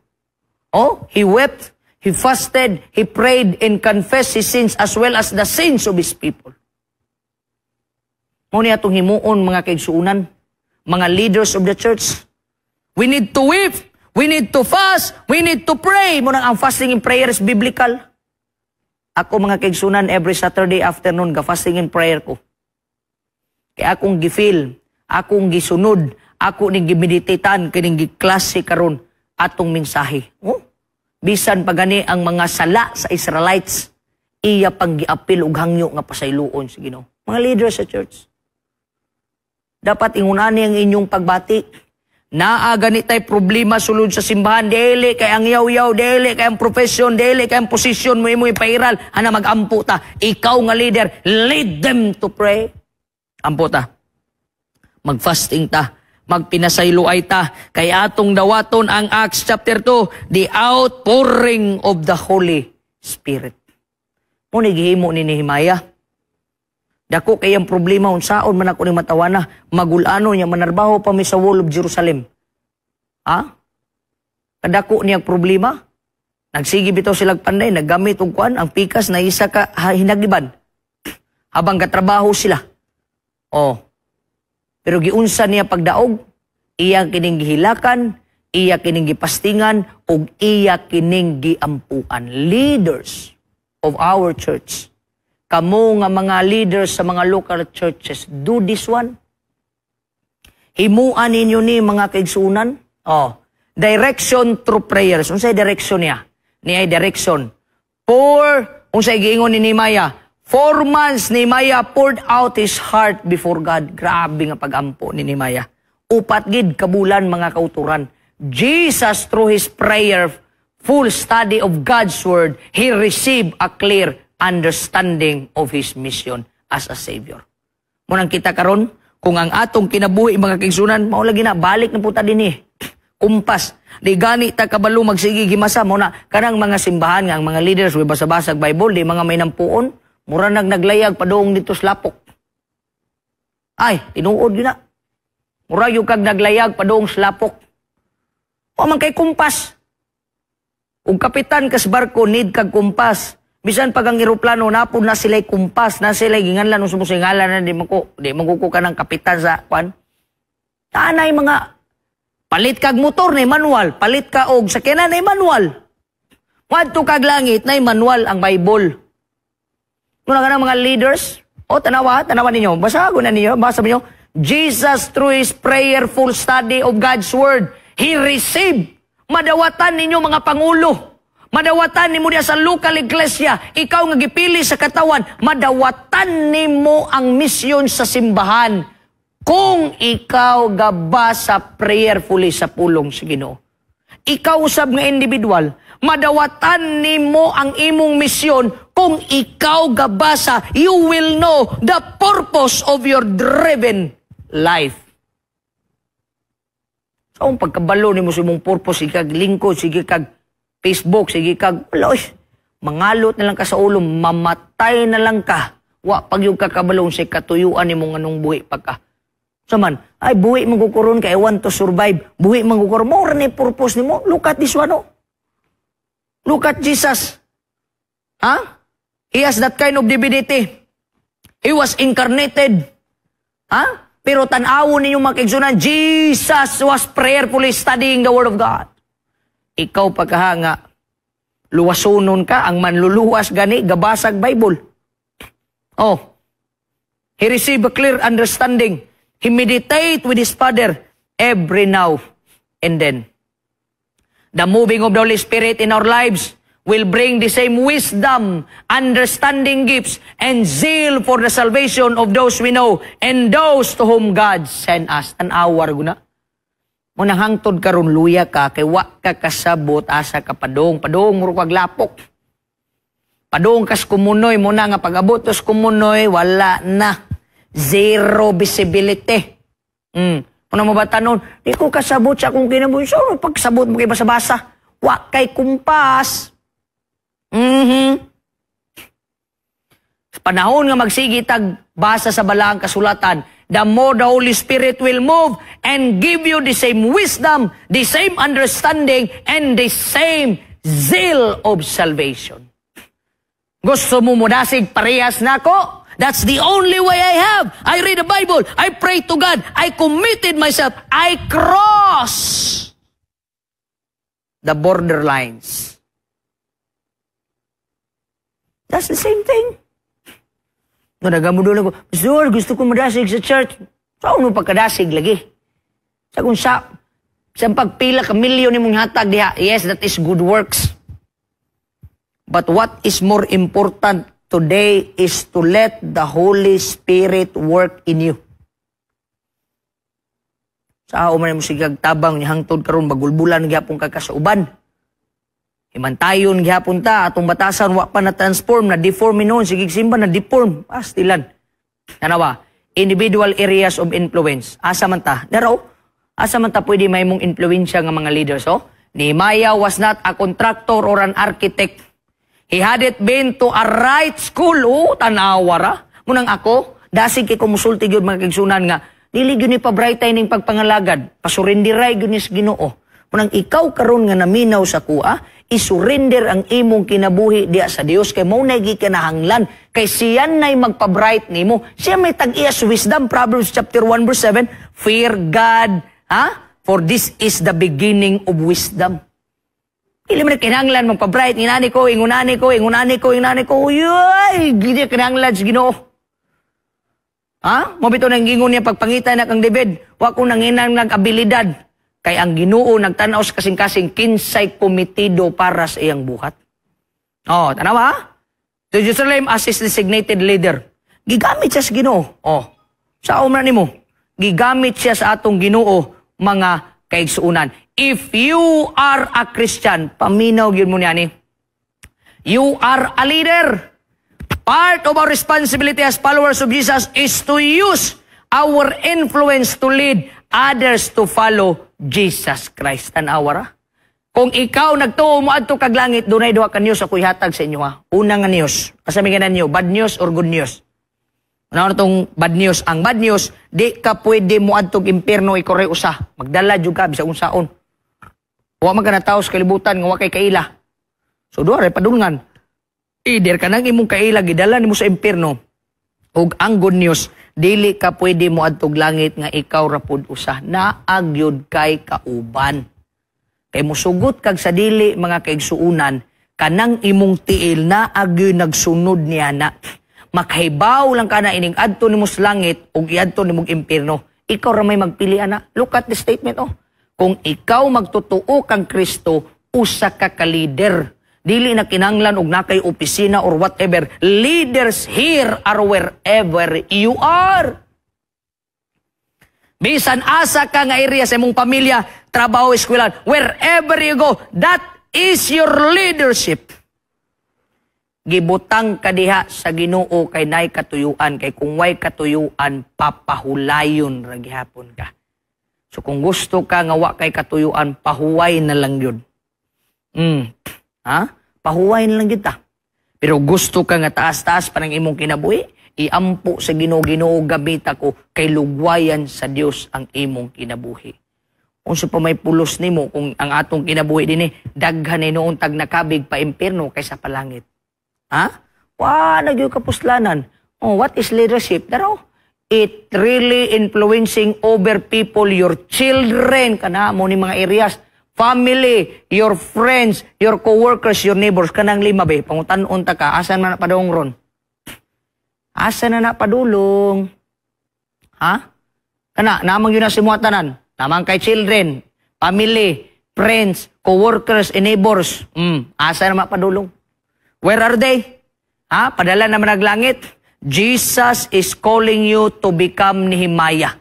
Oh, he wept, he fasted, he prayed, and confessed his sins as well as the sins of his people. Mao ni atong himuon, mga kaigsuunan, mga leaders of the church. We need to weep, we need to fast, we need to pray. Mao nang ang fasting and prayer is biblical. Ako, mga kaigsunan, every Saturday afternoon, ga-fasting and prayer ko. Kaya akong gi-feel, akong gisunod, ako ning gimeditetan, kining giklase karon atong mensahe. Oh? Bisan pa gani ang mga sala sa Israelites, iya pang giapil og hangyo nga pasayloon sa Ginoo. Mga leaders sa church, dapat ingunani ang inyong pagbati. Naa gani tay problema sulod sa simbahan, dili kay ang yaw-yaw, dili kay ang profession, dili kay ang posisyon mo imo ipairal, ana magampo ta. Ikaw nga leader, lead them to pray. Ampo ta. Magfasting ta. Magpinasayloay ta. Kay atong dawaton ang Acts chapter 2, the outpouring of the Holy Spirit. Mao ni gihimo ni Nehemiah. Dako kay ang problema, unsaon man ako ni matawana, magulano niya manarbaho pa mi sa wall of Jerusalem. Ha? Kadako niya problema. Nagsige bitaw silag panday, naggamit og kuan ang pikas na isa ka hinagiban. Habang katrabaho sila. Oh. Pero giunsa niya pagdaog, iya kining gihilakan, iya kining gipastingan, ug iya kining giampuan. Leaders of our church, kamo nga mga leaders sa mga local churches, do this one. Himuan ninyo ni, mga kaigsunan. Oh, direction through prayers. Unsay direction niya? Niya ay direction. For, unsay giingon ni Nehemiah? 4 months Nehemiah poured out his heart before God. Grabe nga pagampo ni Nehemiah. 4 gid kabulan, mga kauturan. Jesus, through his prayer, full study of God's Word, he received a clear understanding of his mission as a Savior. Mao nang kita karon, kung ang atong kinabuhi, mga kaigsunan, mao lagi na, balik na puta din eh. Kumpas. Di gani ta kabalo magsige gimasa mo na kanang mga simbahan nga ang mga leaders way basa-basag Bible, di mga may nampuon, mura nag naglayag padung dito sa lapok. Ay, tinuod yun na. Mura yung kag naglayag padung sa lapok. Wa man kay kumpas. Ug kapitan kas barko, need kag kumpas. Bisan pag ang eroplano napod na sila'y kumpas, na sila'y ginganlan unsa mo singalan na di mo ko kanang kapitan sa kwan. Tanay mga palit kag motor na manual, palit ka og sakyanan na manual. Ngadto kag langit na manual ang Bible. Muna ka mga leaders, o tanawa, tanawa ninyo, basago na ninyo, basa ninyo. Jesus, through his prayerful study of God's Word, he received. Madawatan ninyo, mga pangulo. Madawatan nimo diya sa local iglesia. Ikaw nga gipili sa katawan, madawatan nimo ang misyon sa simbahan kung ikaw gabasa prayerfully sa pulong sa Ginoo. Ikaw usab nga individual, madawatan nimo ang imong misyon kung ikaw gabasa, you will know the purpose of your driven life. Sa so, pagkabalo nimo sa imong purpose, sige kag lingkod, sige kag Facebook, sige kag, wala, oy, mangalot na lang ka sa ulo, mamatay na lang ka. Wa pag yung kakabalo sa katuyuan nimo nganong buhi pagka. So man, ay buhi man kukuron kay I want to survive. Buhi man kukuron mo ni purpose nimo. Look at this one, oh. Look at Jesus. Ha? He has that kind of divinity. He was incarnated. Ha? Pero tan-awon ninyo, mga kaigsunan, Jesus was prayerfully studying the Word of God. Ikaw pagkahanga, luwasonon ka, ang manluluwas gani, gabasag Bible. Oh, he received a clear understanding. He meditate with his Father every now and then. The moving of the Holy Spirit in our lives will bring the same wisdom, understanding gifts, and zeal for the salvation of those we know and those to whom God sent us. Tan-awa guna. Mo nang hangtod karon luya ka kay wa ka kasabot asa ka padong, padong muro kag lapok. Padong kas kumunoy mo na nga pag-abot tos kumunoy, wala na. Zero visibility. Muna mo ba tanon, di ko kasabot sa akong kinabuhi. So, pagsabot mo kay basa-basa? Wa kay kumpas. Sa panahon nga magsigi tag basa sa balaang kasulatan, the more the Holy Spirit will move and give you the same wisdom, the same understanding, and the same zeal of salvation. Gusto mo mudasig parehas nako? That's the only way I have. I read the Bible. I pray to God. I committed myself. I cross the borderlines. That's the same thing. No, nagamudulan ko, "Pastor, gusto ko madasig sa church." Saan mo pagkadasig lagi? Sa kung sa pagpila ka milyon nimong hatag diha, yes, that is good works. But what is more important today is to let the Holy Spirit work in you. Sa man mo sigag tabang ni hangtod karon bagulbulan gyapon ka sa uban. Himantayon gihapon ta atong batasan, wa pa na transform, na deform noon, sige simba na deform pastilan. Tanawa, individual areas of influence. Asa man ta? Daro, asa man ta pwede mahimong influensya nga mga leaders, oh? Nehemiah was not a contractor or an architect. He hadn't been to a right school. Oh, tanawa ra. Munang ako, dasig kay kumusulti gyud, mga kaigsunan, nga dili gyud ni pa-bright ning pagpangalagad. Pasurenderay gyud ni sa Ginoo. Munang ikaw karon nga naminaw sa kuha, isurrender ang imong kinabuhi diya sa Dios kay mao na gikinahanglan kay siya nay magpa-bright nimo. Siya may tag-iya sa wisdom. Proverbs chapter 1 verse 7, "Fear God, ha? For this is the beginning of wisdom." Dili man kinahanglan magpa-bright, inani ko, ingunani ko, ingunani ko, ingunani ko. Uy, dili kinahanglan sa Ginoo. Ha? Mo bitaw nang gingon niya pagpangita na kang David, wa ko nanginang nag-abilidad. Kay ang Ginoo nagtanaw sa kasing-kasing kinsay komitido para sa iyang buhat. Oh, tanawa ha? To Jerusalem as his designated leader. Gigamit siya sa Ginoo. Oh. Sa umra nimo, gigamit siya sa atong Ginoo, mga kaigsuunan. If you are a Christian, paminaw gyud mo niya ni. You are a leader. Part of our responsibility as followers of Jesus is to use our influence to lead others to follow Jesus Christ. Tanawa ra. Kung ikaw nagtuo mo adto kag langit, dunay duha ka news ako ihatag sa inyo ha. Una nga news. Asa may ganan niyo, bad news or good news? Ano tong bad news? Ang bad news, di ka pwede mo adtog impierno ikaw usa. Magdala jud ka bisag unsaon. Wa man ka natawo sa kalibutan nga wa kay kaila. So duha ra padulngan. Either kanang imong kaila gidala nimo sa impierno ug ang good news, dili ka pwede mo adtog langit nga ikaw ra pud usa. Naagyod kay kauban. Kay musugot kag sa dili, mga kaigsuunan, kanang imong tiil na agyoy nagsunod niya na. Makahibaw lang ka na ining adto nimo sa langit ug iadto nimong impierno. Ikaw ra may magpili ana. Look at the statement, oh. Kung ikaw magtotoo kang Kristo, usa ka ka leader. Dili na kinahanglan og nakay opisina or whatever. Leaders here are wherever you are. Bisan asa ka nga area sa imong pamilya, trabaho, eskwelahan, wherever you go, that is your leadership. Gibutang ka diha sa Ginoo kay nay katuyuan, kay kung way katuyuan, papahulayon ra gihapon ka. So kung gusto ka nga wa kay katuyuan, pahuway na lang yun. Ha? Pahuway na lang kita. Pero gusto ka nga taas-taas pa ng imong kinabuhi, iampo sa Ginoo, "Ginoo, gamita ko," kay lugwayan sa Dios ang imong kinabuhi. Unsa pa may pulos nimo kung ang atong kinabuhi dinhi daghan ni noon tag nakabig pa impierno kaysa palangit? Ha? Wa na gyud kapuslanan. Oh, what is leadership? Daro, it really influencing over people, your children, kana mo ni mga areas, family, your friends, your coworkers, your neighbors, kanang lima be, pangutan-on ta ka, asa man na padung ron? Asa na na padulong? Ha? Kana, namang yun na simuha tanan. Namang kay children, family, friends, coworkers, and neighbors. Asa na mapadulong? Where are they? Ha? Padala naman naglangit. Jesus is calling you to become Nehemiah.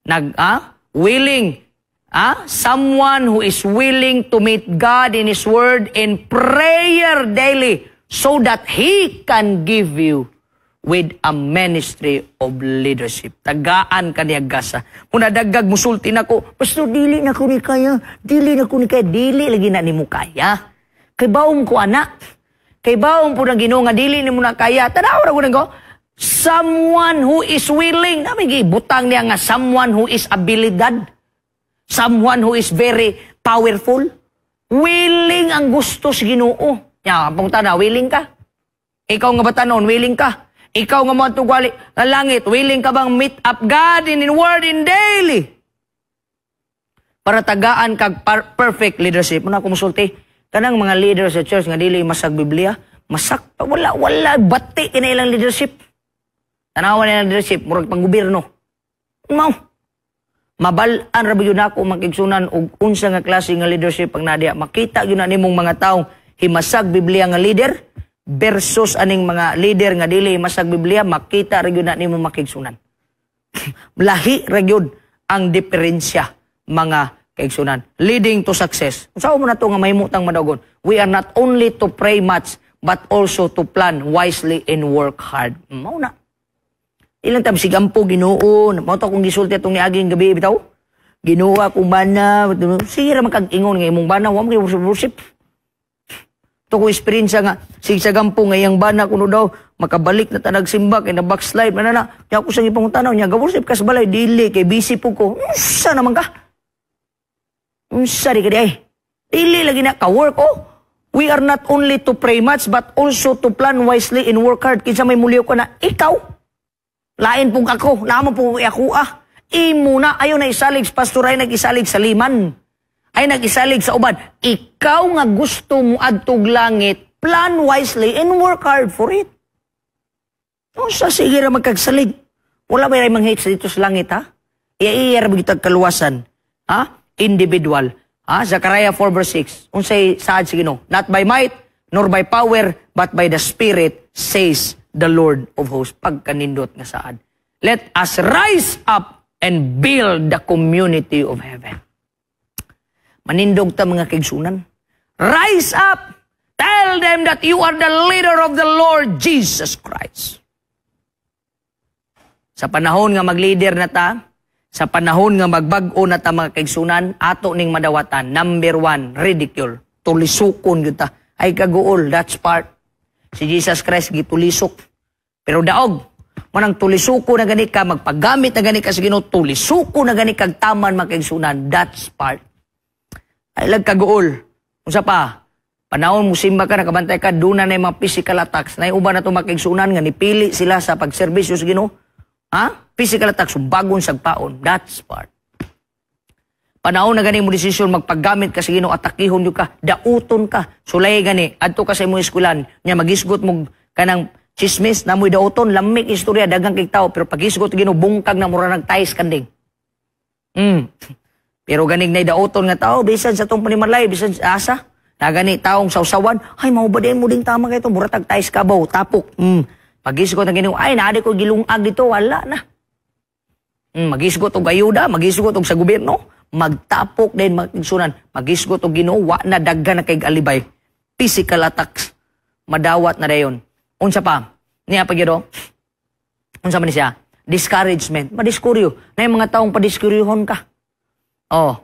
Nag, ha? Willing. Ha? Someone who is willing to meet God in His Word in prayer daily so that He can give you with a ministry of leadership. Tagaan ka niya gasa. Kung nadagag, musulti na ko, "Pastor, dili na ko ni kaya, dili na ko ni kaya," dili lagi na ni mo kaya. Kay baong ko, anak. Kay baong po ng Ginoo nga dili ni mo na kaya. Tanaw ra ko ko. Someone who is willing. Nami butang niya nga someone who is abilidad. Someone who is very powerful. Willing ang gusto sa Ginoo. Ya, pangutana, willing ka? Ikaw nga batanon, willing ka? Ikaw nga mga tugwali nga langit, willing ka bang meet up God in word in daily? Para tagaan kag perfect leadership. Muna ko musulti, kanang mga leader sa church nga dili masag Biblia, masak wala wala bati kina ilang leadership. Tanawan nila leadership, murag panggobyerno. Mao. Mabal-an ra gyud nako makigsunan og unsa nga klase nga leadership ang nadiya. Makita gyud na nimong mga taong himasag Biblia nga leader versus aning mga leader nga dili himasag Biblia, makita ra gyud na nimo makigsunan. Lahi ra gyud ang diferensya, mga kaigsunan. Leading to success. Unsa mo na to nga mahimutang madagon? We are not only to pray much but also to plan wisely and work hard. Mao na. Ilang tam sigampo Ginoo, mao to akong gisulti atong niaging gabi bitaw. "Ginoo, akong bana," sige ra man kag ingon nga imong bana wa mo worship worship. To ko experience nga sig sa gampo nga iyang bana kuno daw makabalik na tanag simba kay na backslide man na. Nya ako sang ipangutanaw niya, "Ga-worship ka sa balay?" "Dili kay busy po ko." Unsa naman ka? Unsa di ka di ay? Dili lagi na ka-work oh. We are not only to pray much but also to plan wisely and work hard. Kinsa may muliw ko na ikaw. Lain pong ako, namo po ako ah. Imo na, ayaw na isalig, pastor ay nag-isalig sa liman. Ay nag-isalig sa uban. Ikaw nga gusto mo adtog langit, plan wisely and work hard for it. O sa sige ra magkagsalig. Wala ba yung mga dito sa langit, ha? Iya-iya ra ba kaluwasan? Ha? Individual. Ha? Zechariah 4 verse 6. Unsay saad sa Ginoo? "Not by might, nor by power, but by the Spirit, says the Lord of hosts." Pagkanindot nga saad. Let us rise up and build the community of heaven. Manindog ta, mga kaigsunan. Rise up! Tell them that you are the leader of the Lord Jesus Christ. Sa panahon nga mag-leader na ta, sa panahon nga magbag-o na ta, mga kaigsunan, ato ning madawatan. Number one, ridicule. Tulisukon gyud ta. Ay kaguol, that's part. Si Jesus Christ gitulisok. Pero daog, manang tulisuko na gani ka, magpagamit na gani ka sa Ginoo, tulisuko na gani kag taman, mga kaigsunan, that's part. Ay lag kaguol. Unsa pa? Panahon mo simba ka, nakabantay ka, doon na mga physical attacks. Na uban na ito makigsunan nga nipili sila sa pagserbisyo sa Ginoo. Ha? Physical attacks, bagon sagpaon. That's part. Panahon na gani mo desisyon magpaggamit ka sa Ginoo, atakihon gyud ka, dauton ka. Sulay gani, adto ka sa imong eskwelahan, nya magisgot mo kanang chismis na mo'y dauton, lamik istorya, dagang kay tao, pero pagisgot Ginoo, bungkag na mura nagtais kanding. Pero ganig na dauton nga tao, bisan sa tong panimalay, bisan sa asa, na gani taong sawsawan, "Ay, mao ba mo ding tama kay to, mura tag tais kabaw, tapok." Pagisgot ang Ginoo, "Ay, naadi ko gilungag dito," wala na. Magisgot og ayuda, magisgot og sa gobyerno, magtapok din magigsunan, magisgot og Ginoo, wa na daghan na kay alibay. Physical attacks, madawat na dayon. Unsa pa? Niya pa gyud. Unsa man siya? Discouragement. Madiskuryo. Na yung mga taong padiskuryuhon ka. Oh,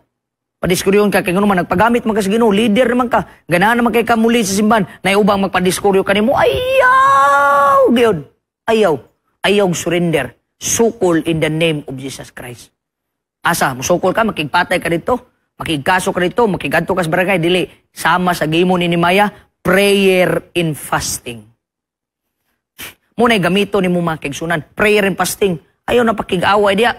padiskuryuhon ka kay ngano man nagpagamit man ka sa Ginoo, leader naman ka. Ganahan naman kay ka muli sa simbahan. Na ubang magpadiskuryo kanimo, ayaw gyud. Ayaw. Ayaw surrender. Sukol in the name of Jesus Christ. Asa, musukol ka, makigpatay ka dito, makigkaso ka dito, makigadto ka sa barangay, dili. Sama sa gihimo ni Nehemiah, prayer and fasting. Muna'y gamito ni mo, mga kaigsunan, prayer and fasting. Ayaw na pakig-away diya.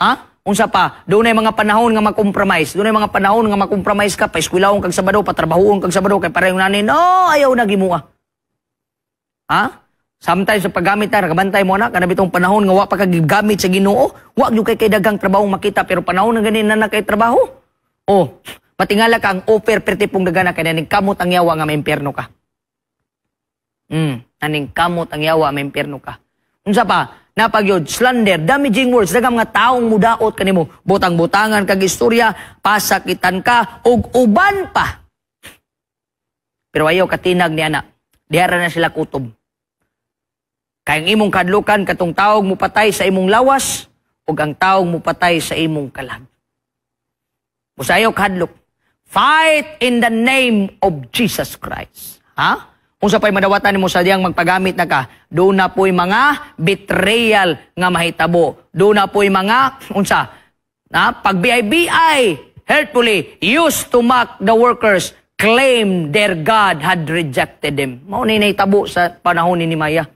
Ha? Unsa pa? Dunay mga panahon nga ma-compromise. Dunay mga panahon nga ma-compromise ka, paeskwelahon kag Sabado, patrabahuon kag Sabado, kay parehong nani, no, ayaw na gimua. Ha? Sometimes sa paggamit na, nakabantay mo na, kana bitong panahon nga wa pa ka gigamit sa Ginoo, wa gyud kay daghang trabaho makita, pero panahon na gani na na kay trabaho. Oh, matingala ka ang offer perti pong dagana kay naning kamot ang yawa nga maimpierno ka. Naning kamot ang yawa maimpierno ka. Unsa pa? Napagyod, slander, damaging words, daghang mga taong mudaot kanimo, butang-butangan kag istorya, pasakitan ka ug uban pa. Pero ayaw katinag ni ana. Dihara na sila kutob. Kay ang imong kadlukan katong taog mupatay sa imong lawas ug ang taong mupatay sa imong kalag. Busa ayaw kadlok. Fight in the name of Jesus Christ. Ha? Unsa pa'y madawatan nimo sa diyang magpagamit na ka, duna po'y mga betrayal nga mahitabo. Duna po'y mga, unsa, na, pag BIBI, hurtfully, used to mock the workers, claim their God had rejected them. Mao ni nahitabo sa panahon ni Nehemiah.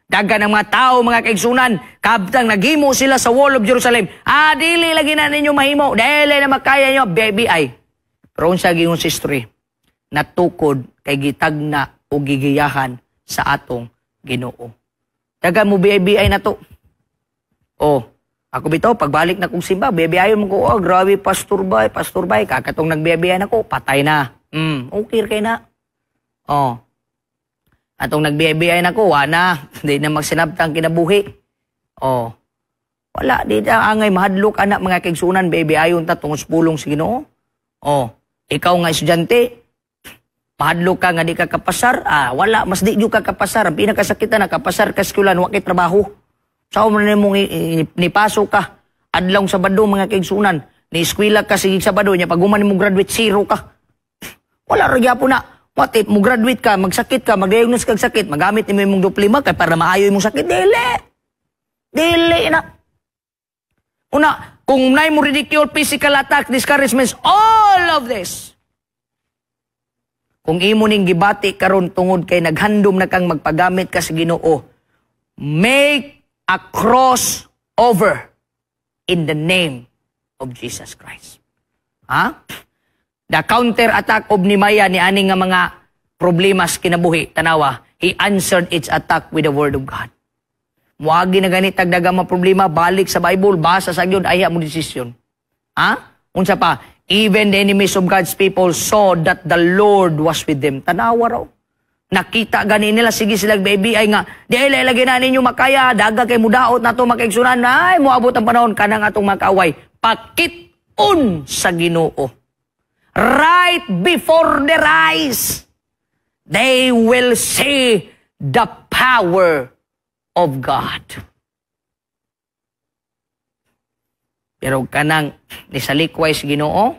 Daghan ng mga tao, mga kaigsunan, kabtang naghimo sila sa wall of Jerusalem. Ah, dili lagi na ninyo mahimo. Dili na makaya nyo, BIBI. Pero unsa giingon sa history, natukod kay gitagna o gigiyahan sa atong Ginoo. Daghan mo BIBI na to. Oh, ako bitaw, pagbalik na kong simba, BIBI mo ko, oh, grabe, pastor bay, pastor bay, kakatong nag-BIBI na ko, patay na. Okay kay na. Oh. Atong nag-BIBI na ko, wa na. Di na magsinabtang kinabuhi. Oh. Wala, di na angay mahadlok anak, mga kaigsunan, baby ayon ta tungod sa pulong sa Ginoo. Oh, ikaw nga estudyante, mahadlok ka nga di ka kapasar, ah, wala, mas di jud ka kapasar. Ang pinakasakitan na kapasar ka eskwelahan, wa kay trabaho. Sao man nimong nipasok ka, adlaw Sabado, mga kaigsunan, ni eskwela ka sige Sabado, nya pag human mo graduate, zero ka. Wala ra gyapon na. What if mo graduate ka, magsakit ka, mag-diagnose kag sakit, magamit nimo imong diploma kay para maayo imong sakit? Dili. Dili na. Una, kung nay mo ridicule, physical attack, discouragements, all of this. Kung imo ning gibati karon tungod kay naghandom na kang magpagamit ka sa Ginoo, make a cross over in the name of Jesus Christ. Ha? The counter attack of Nehemiah ni ani nga mga problemas kinabuhi, tanawa, he answered its attack with the word of God. Muagi na gani tagdaga mga problema, balik sa Bible, basa sa gyud, ayha mo desisyon. Ha? Unsa pa? Even the enemies of God's people saw that the Lord was with them. Tanawa raw. Nakita gani nila, sige sila baby ay nga, di ay lagi na ninyo makaya, daga kay mudaot na to, makaigsunan, ay moabot ang panahon kanang atong makaway. Pakit-on sa Ginoo. Right before their eyes, they will see the power of God. Pero kanang nisalikway sa Ginoo,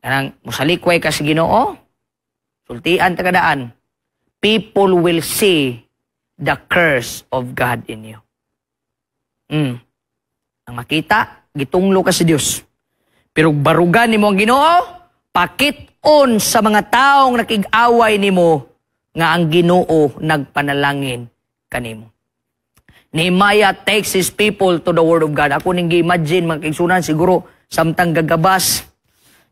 kanang musalikway ka sa Ginoo, sultian ta kadaan, people will see the curse of God in you. Ang makita, gitunglo ka sa Dios. Pero barugan nimo ang Ginoo, pakit-on sa mga taong nakig-away nimo nga ang Ginoo nagpanalangin kanimo. Nehemiah takes his people to the Word of God. Ako ning gi-imagine, mga kaigsunan, siguro samtang gagabas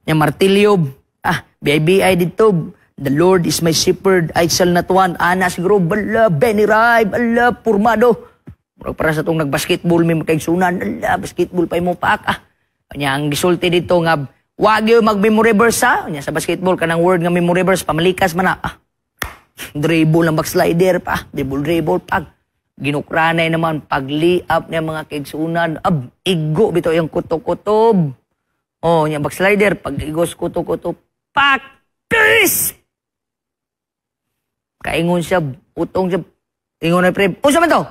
nya martilyo, ah, BIBI dito, "The Lord is my shepherd, I shall not want." Ana siguro, bala, Benny Rai, bala, purmado. Murag para sa tong nagbasketball mi, mga kaigsunan, ala, basketball pa mo paak ah. Nya ang gisulti dito nga wag gyud mag-memory verse ha. Nya sa basketball kanang word nga memory verse pamalikas man na. Ah. Dribble ang backslider pa, dribble dribble pag ginukranay naman pagliap niya, mga kaigsunan, ab igo bitaw yung kuto-kutob. Oh, nya backslider pag igos kuto-kuto pak crisp. Kaingon siya, utong siya, ingon na pre, "Unsa man to?"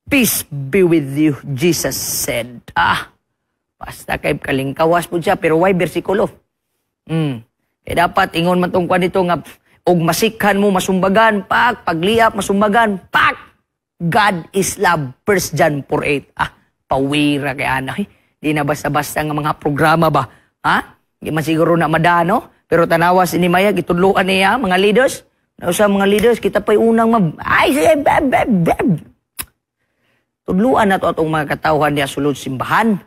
"Peace be with you, Jesus said." Ah, basta kay kalingkawas po siya, pero why bersikulo? Eh dapat ingon man tong kwan dito nga og masikhan mo masumbagan, pak, pagliap masumbagan, pak. God is love, 1 John 4:8. Ah, Pawira kay ana. Eh. Di na basta-basta nga mga programa ba? Ha? Di man siguro na madano. Pero tanawa si Nehemiah, gitudloan niya mga leaders. Nausa mga leaders, kita pa'y unang mab... Ay, sige, beb, beb, beb. Tudluan na to atong mga katawhan niya sulod simbahan.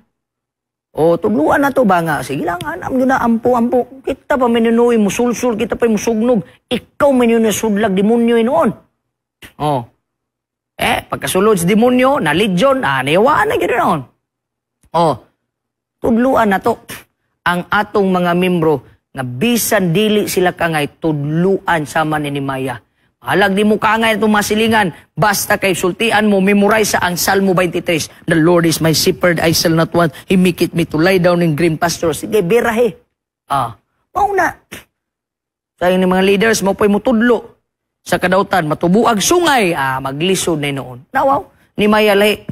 O, tudluan na to ba nga? Sige lang, anam yun na, ampo, ampo. Kita pa minunoy, musulsul, kita pa musugnog. Ikaw minunoy sudlag demonyo noon. Oh. Eh, pagkasulod sa demonyo, na legion, niyawaan na gid noon. Oh, tudluan na to ang atong mga membro nga bisan dili sila kangay, tudluan sama ni Nehemiah. Halag di mo kangay itong masilingan, basta kay sultian mo, memorize ang Salmo 23. "The Lord is my shepherd, I shall not want. He maketh me to lie down in green pastures." Sige, birahe. Mao na. Sa ni mga leaders, mo po'y mutudlo sa kadautan, matubuag sungay, maglisod na noon. Nawaw, Nehemiah lahi.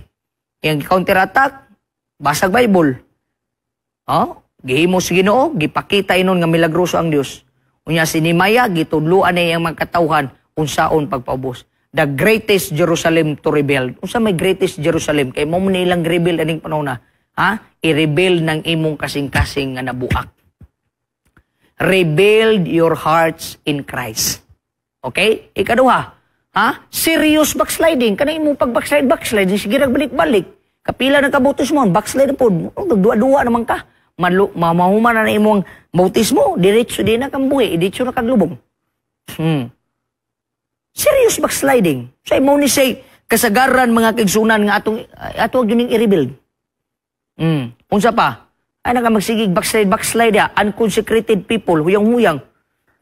Yang counter-attack, basag Bible. Oh, gihimo sa Ginoo, gipakita inon nga milagroso ang Dios. Unya si Nehemiah, gitudloan niya iyang mga katawhan unsaon pagpaubos. The greatest Jerusalem to rebuild. Unsa may greatest Jerusalem? Kay mo nilang rebuild aning panahon na. Ha? I-rebuild ng imong kasing-kasing nga nabuak. Rebuild your hearts in Christ. Okay? Ikaduha, ha? Serious backsliding. Kana imong pag-backslide, backslide, sige balik-balik. Kapila na kabautismo, backslide na pod. Oh, nagduwa-duwa naman ka. Malu, mamahuman na na imong bautismo, diretso di na kang buhi, diretso na kaglubong. Serious backsliding. Sa imo ni say, kasagaran, mga kaigsunan, nga atong ato gyud ning i-rebuild. Unsa pa? Ay naka magsigig backslide backslide ya, unconsecrated people, huyang-huyang.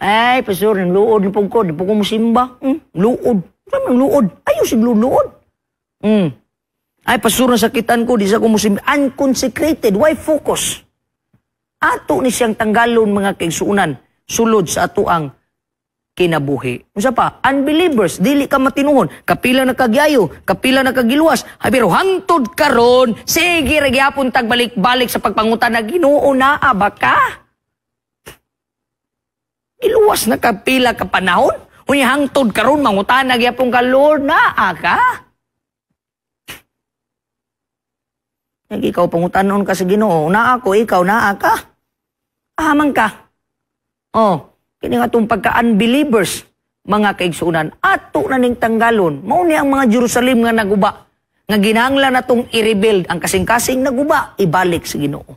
"Ay, pastor, nang luod na pud ko, di po ko musimba." Luod. Unsa man luod? Ayo sig luod. "Ay, pastor, nasakitan ko, di sa ko musimba." Unconsecrated, why focus? Ato ni siyang tanggalon, mga kaigsuunan, sulod sa ato ang kinabuhi. Unsa pa? Unbelievers, dili ka matinuhon. Kapila na kagyayo, kapila na kagiluwas. Ay, pero hangtod karon, sige ra gyapon tag balik-balik sa pagpangutan na, "Ginoo, naa ba ka?" Giluwas na kapila ka panahon. Unya hangtod karon mangutana gyapon ka, "Lord, naa ka?" Nag ikaw pangutanon ka sa Ginoo, naa ko, ikaw naa ka. Ahamang ka. Oh, kini nga itong pagka-unbelievers, mga kaigsunan, ato na ning tanggalon. Mao ni ang mga Jerusalem nga naguba, nga ginahanglan natong i-rebuild. Ang kasing-kasing naguba, ibalik sa Ginoo.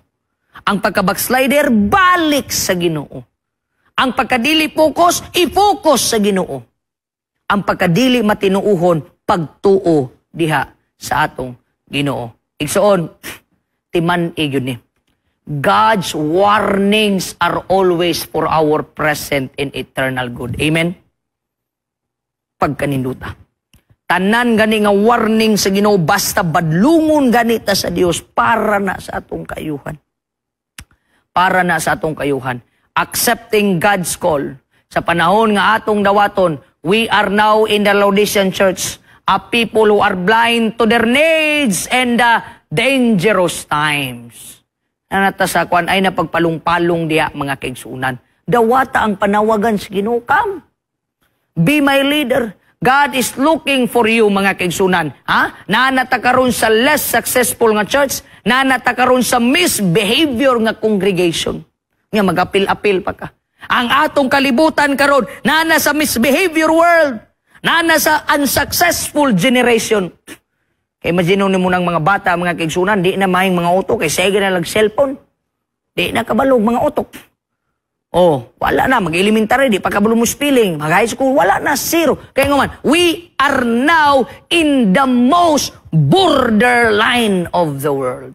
Ang pagka-backslider, balik sa Ginoo. Ang pagkadili focus, i-focus sa Ginoo. Ang pagkadili matinuuhon, pagtuo diha sa atong Ginoo. Igsoon, timan gyud ni. God's warnings are always for our present and eternal good. Amen? Pagkaninduta. Tanan gani nga warning sa Ginoo, basta badlungon gani ta sa Dios, para na sa atong kayuhan. Para na sa atong kayuhan. Accepting God's call. Sa panahon nga atong dawaton, we are now in the Laodicean Church, a people who are blind to their needs and the dangerous times. Nanata sa kwan ay napagpalong-palong diya, mga kaigsunan. Dawata ang panawagan sa Ginoo, "Come. Be my leader." God is looking for you, mga kaigsunan. Ha? Nanata karon sa less successful nga church, nanata karon sa misbehavior nga congregation. Nga magapil-apil pa ka. Ang atong kalibutan karon nana sa misbehavior world, nana sa unsuccessful generation. Kay imagine nimo ng mga bata, mga kaigsunan, di na mahing mga utok, kay sige na lang cellphone. Di na kabalog mga utok. Oh, wala na, mag-elementary, di pa kabalo mo spelling, mag-high school, wala na, zero. Kaya nga man, we are now in the most borderline of the world.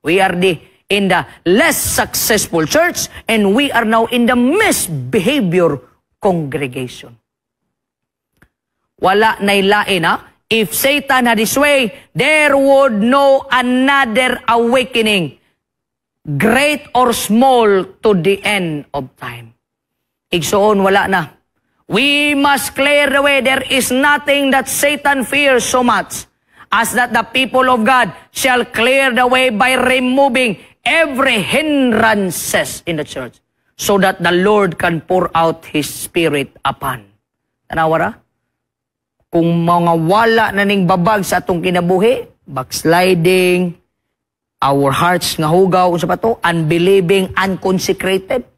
We are the in the less successful church and we are now in the misbehavior congregation. Wala na'y lain, ha? If Satan had his way, there would no another awakening, great or small, to the end of time. Igsoon, wala na. We must clear the way. There is nothing that Satan fears so much as that the people of God shall clear the way by removing every hindrances in the church so that the Lord can pour out His Spirit upon. Tanawa ra? Kung mga wala na ning babag sa atong kinabuhi, backsliding, Our hearts nga hugaw, unsa pa to? Unbelieving, unconsecrated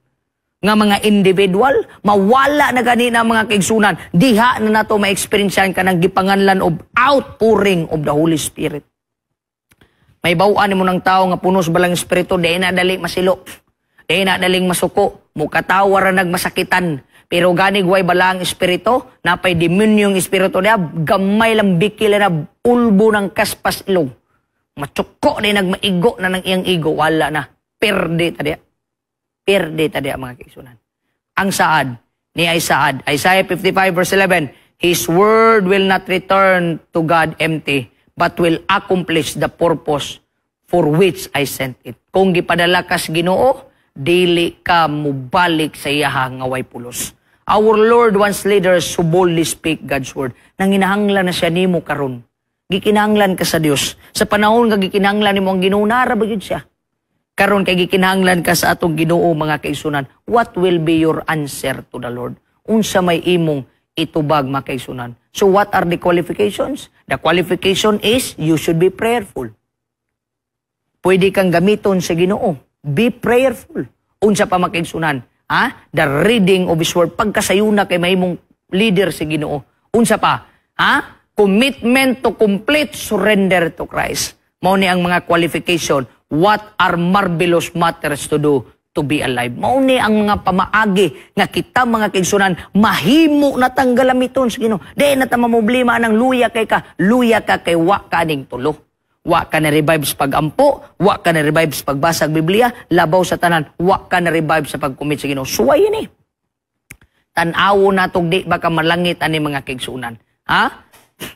nga mga individual, mawala na gani na, mga kaigsunan. Diha na nato ma-experiencean kanang gipanganlan of outpouring of the Holy Spirit. May bawaan mo ng tao nga puno sa Balaang Espiritu, di na dali masilo. Di na daling masuko, mukatawa ra nagmasakitan. Pero ganig way Balaang Espiritu, napay demonyong espiritu niya, gamay lang bikil na ulbo ng kaspas ilong. Matsuko ni nagmaigo na ng iyang ego, wala na. Perde ta diya. Perde ta diya, mga kaigsunan. Ang saad, ni ay saad. Isaiah 55 verse 11, "His word will not return to God empty, but will accomplish the purpose for which I sent it." Kung gipadala kas Ginoo, dili ka mubalik sa iyaha nga way pulos. Our Lord wants leaders who boldly speak God's word. Nanginahanglan na siya nimo karon. Gikinahanglan ka sa Dios. Sa panahon nga gikinahanglan nimo ang Ginoo, nara ba gyud siya? Karon kay gikinahanglan ka sa atong Ginoo, mga kaigsunan, what will be your answer to the Lord? Unsa may imong itubag, mga kaigsunan? So what are the qualifications? The qualification is you should be prayerful. Pwede kang gamiton sa Ginoo. Be prayerful. Unsa pa, mga kaigsunan? Ha? The reading of His Word. Pagkasayuna kay mahimong leader sa Ginoo. Unsa pa? Ha? Commitment to complete surrender to Christ. Mao ni ang mga qualification. What are marvelous matters to do to be alive? Mao ni ang mga pamaagi nga kita, mga kaigsunan, mahimo na tang galamiton sa Ginoo. Di na ta mamroblema ng luya kay ka, luya ka kay wa ka ning tulo. Wa ka na revive sa pagampo, wa ka na revive sa pagbasa og Biblia, labaw sa tanan, wa ka na revive sa pag-commit sa Ginoo. Suway ni. Tan-awo natog di ba ka malangit ani, mga kaigsunan. Ha?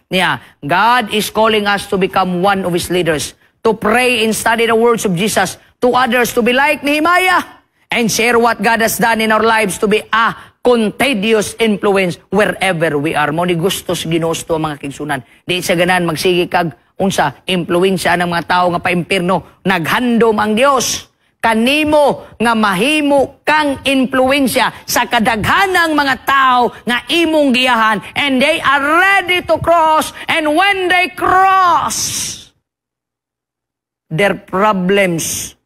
Niya, God is calling us to become one of His leaders, to pray and study the words of Jesus to others, to be like Nehemiah, and share what God has done in our lives to be a contagious influence wherever we are. Mao ni gusto sa Ginoo to, mga kaigsunan. Di sa ganan magsige kag unsa impluwensya ng mga tao nga paimpirno. Naghandom ang Dios kanimo nga mahimo kang impluwensya sa kadaghanang mga tao nga imong giyahan, and they are ready to cross, and when they cross their problems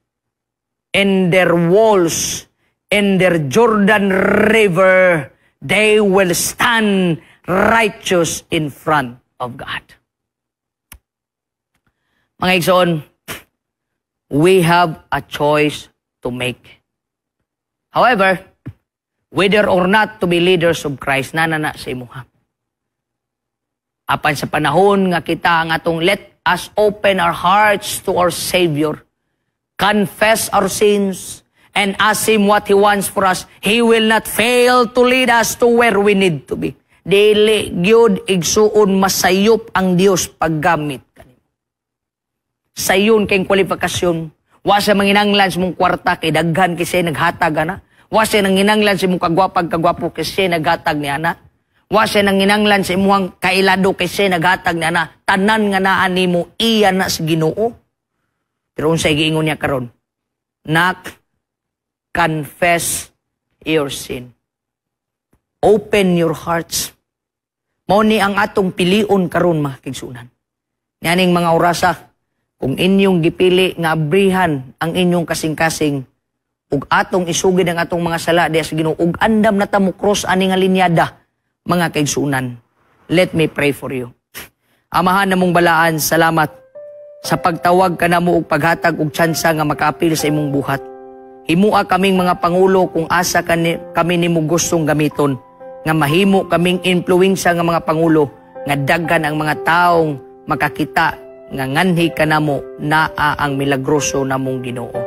and their walls in their Jordan River, they will stand righteous in front of God. Mga igsoon, we have a choice to make. However, whether or not to be leaders of Christ, nana na sa imuha. Apan sa panahon nga kita ang atong let us open our hearts to our Savior, confess our sins, and ask Him what He wants for us, He will not fail to lead us to where we need to be. Dili gyud, igsuon, masayop ang Dios paggamit kanimo. Sayon kay kwalifikasyon. Wa siya manginanglan sa mong kwarta kay daghan kasi naghatag ana. Wa siya nanginanglan sa mong kagwapag kagwapo kasi naghatag ni ana. Wa siya nanginanglan sa imuhang kailado kasi naghatag ni ana. Tanan nga naa nimo, iya na sa Ginoo. Pero unsay giingon niya karon? Nak, confess your sin. Open your hearts. Mao ni ang atong pilion karon, mga kaigsunan. Nianing mga orasa, kung inyong gipili nga abrihan ang inyong kasing-kasing ug atong isugid ang atong mga sala diha sa Ginoo ug andam na ta mo cross ani nga linyada, mga kaigsunan. Let me pray for you. Amahan namong balaan, salamat sa pagtawag ka namo og paghatag og tsansa nga makaapil sa imong buhat. Himua kaming mga pangulo kung asa kani, kami nimo gustong gamiton, nga mahimo kaming influensya nga mga pangulo nga daghan ang mga taong makakita nga nganhi kanamo naa ang milagroso namong Ginoo.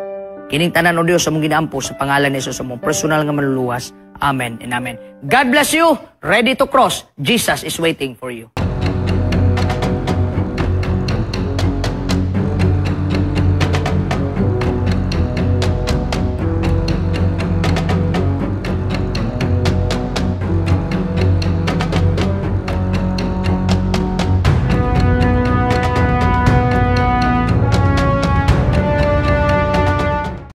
Kining tanan, o Dios, among ginaampo sa pangalan ni Jesus, among personal nga manluluwas. Amen and amen. God bless you. Ready to cross. Jesus is waiting for you.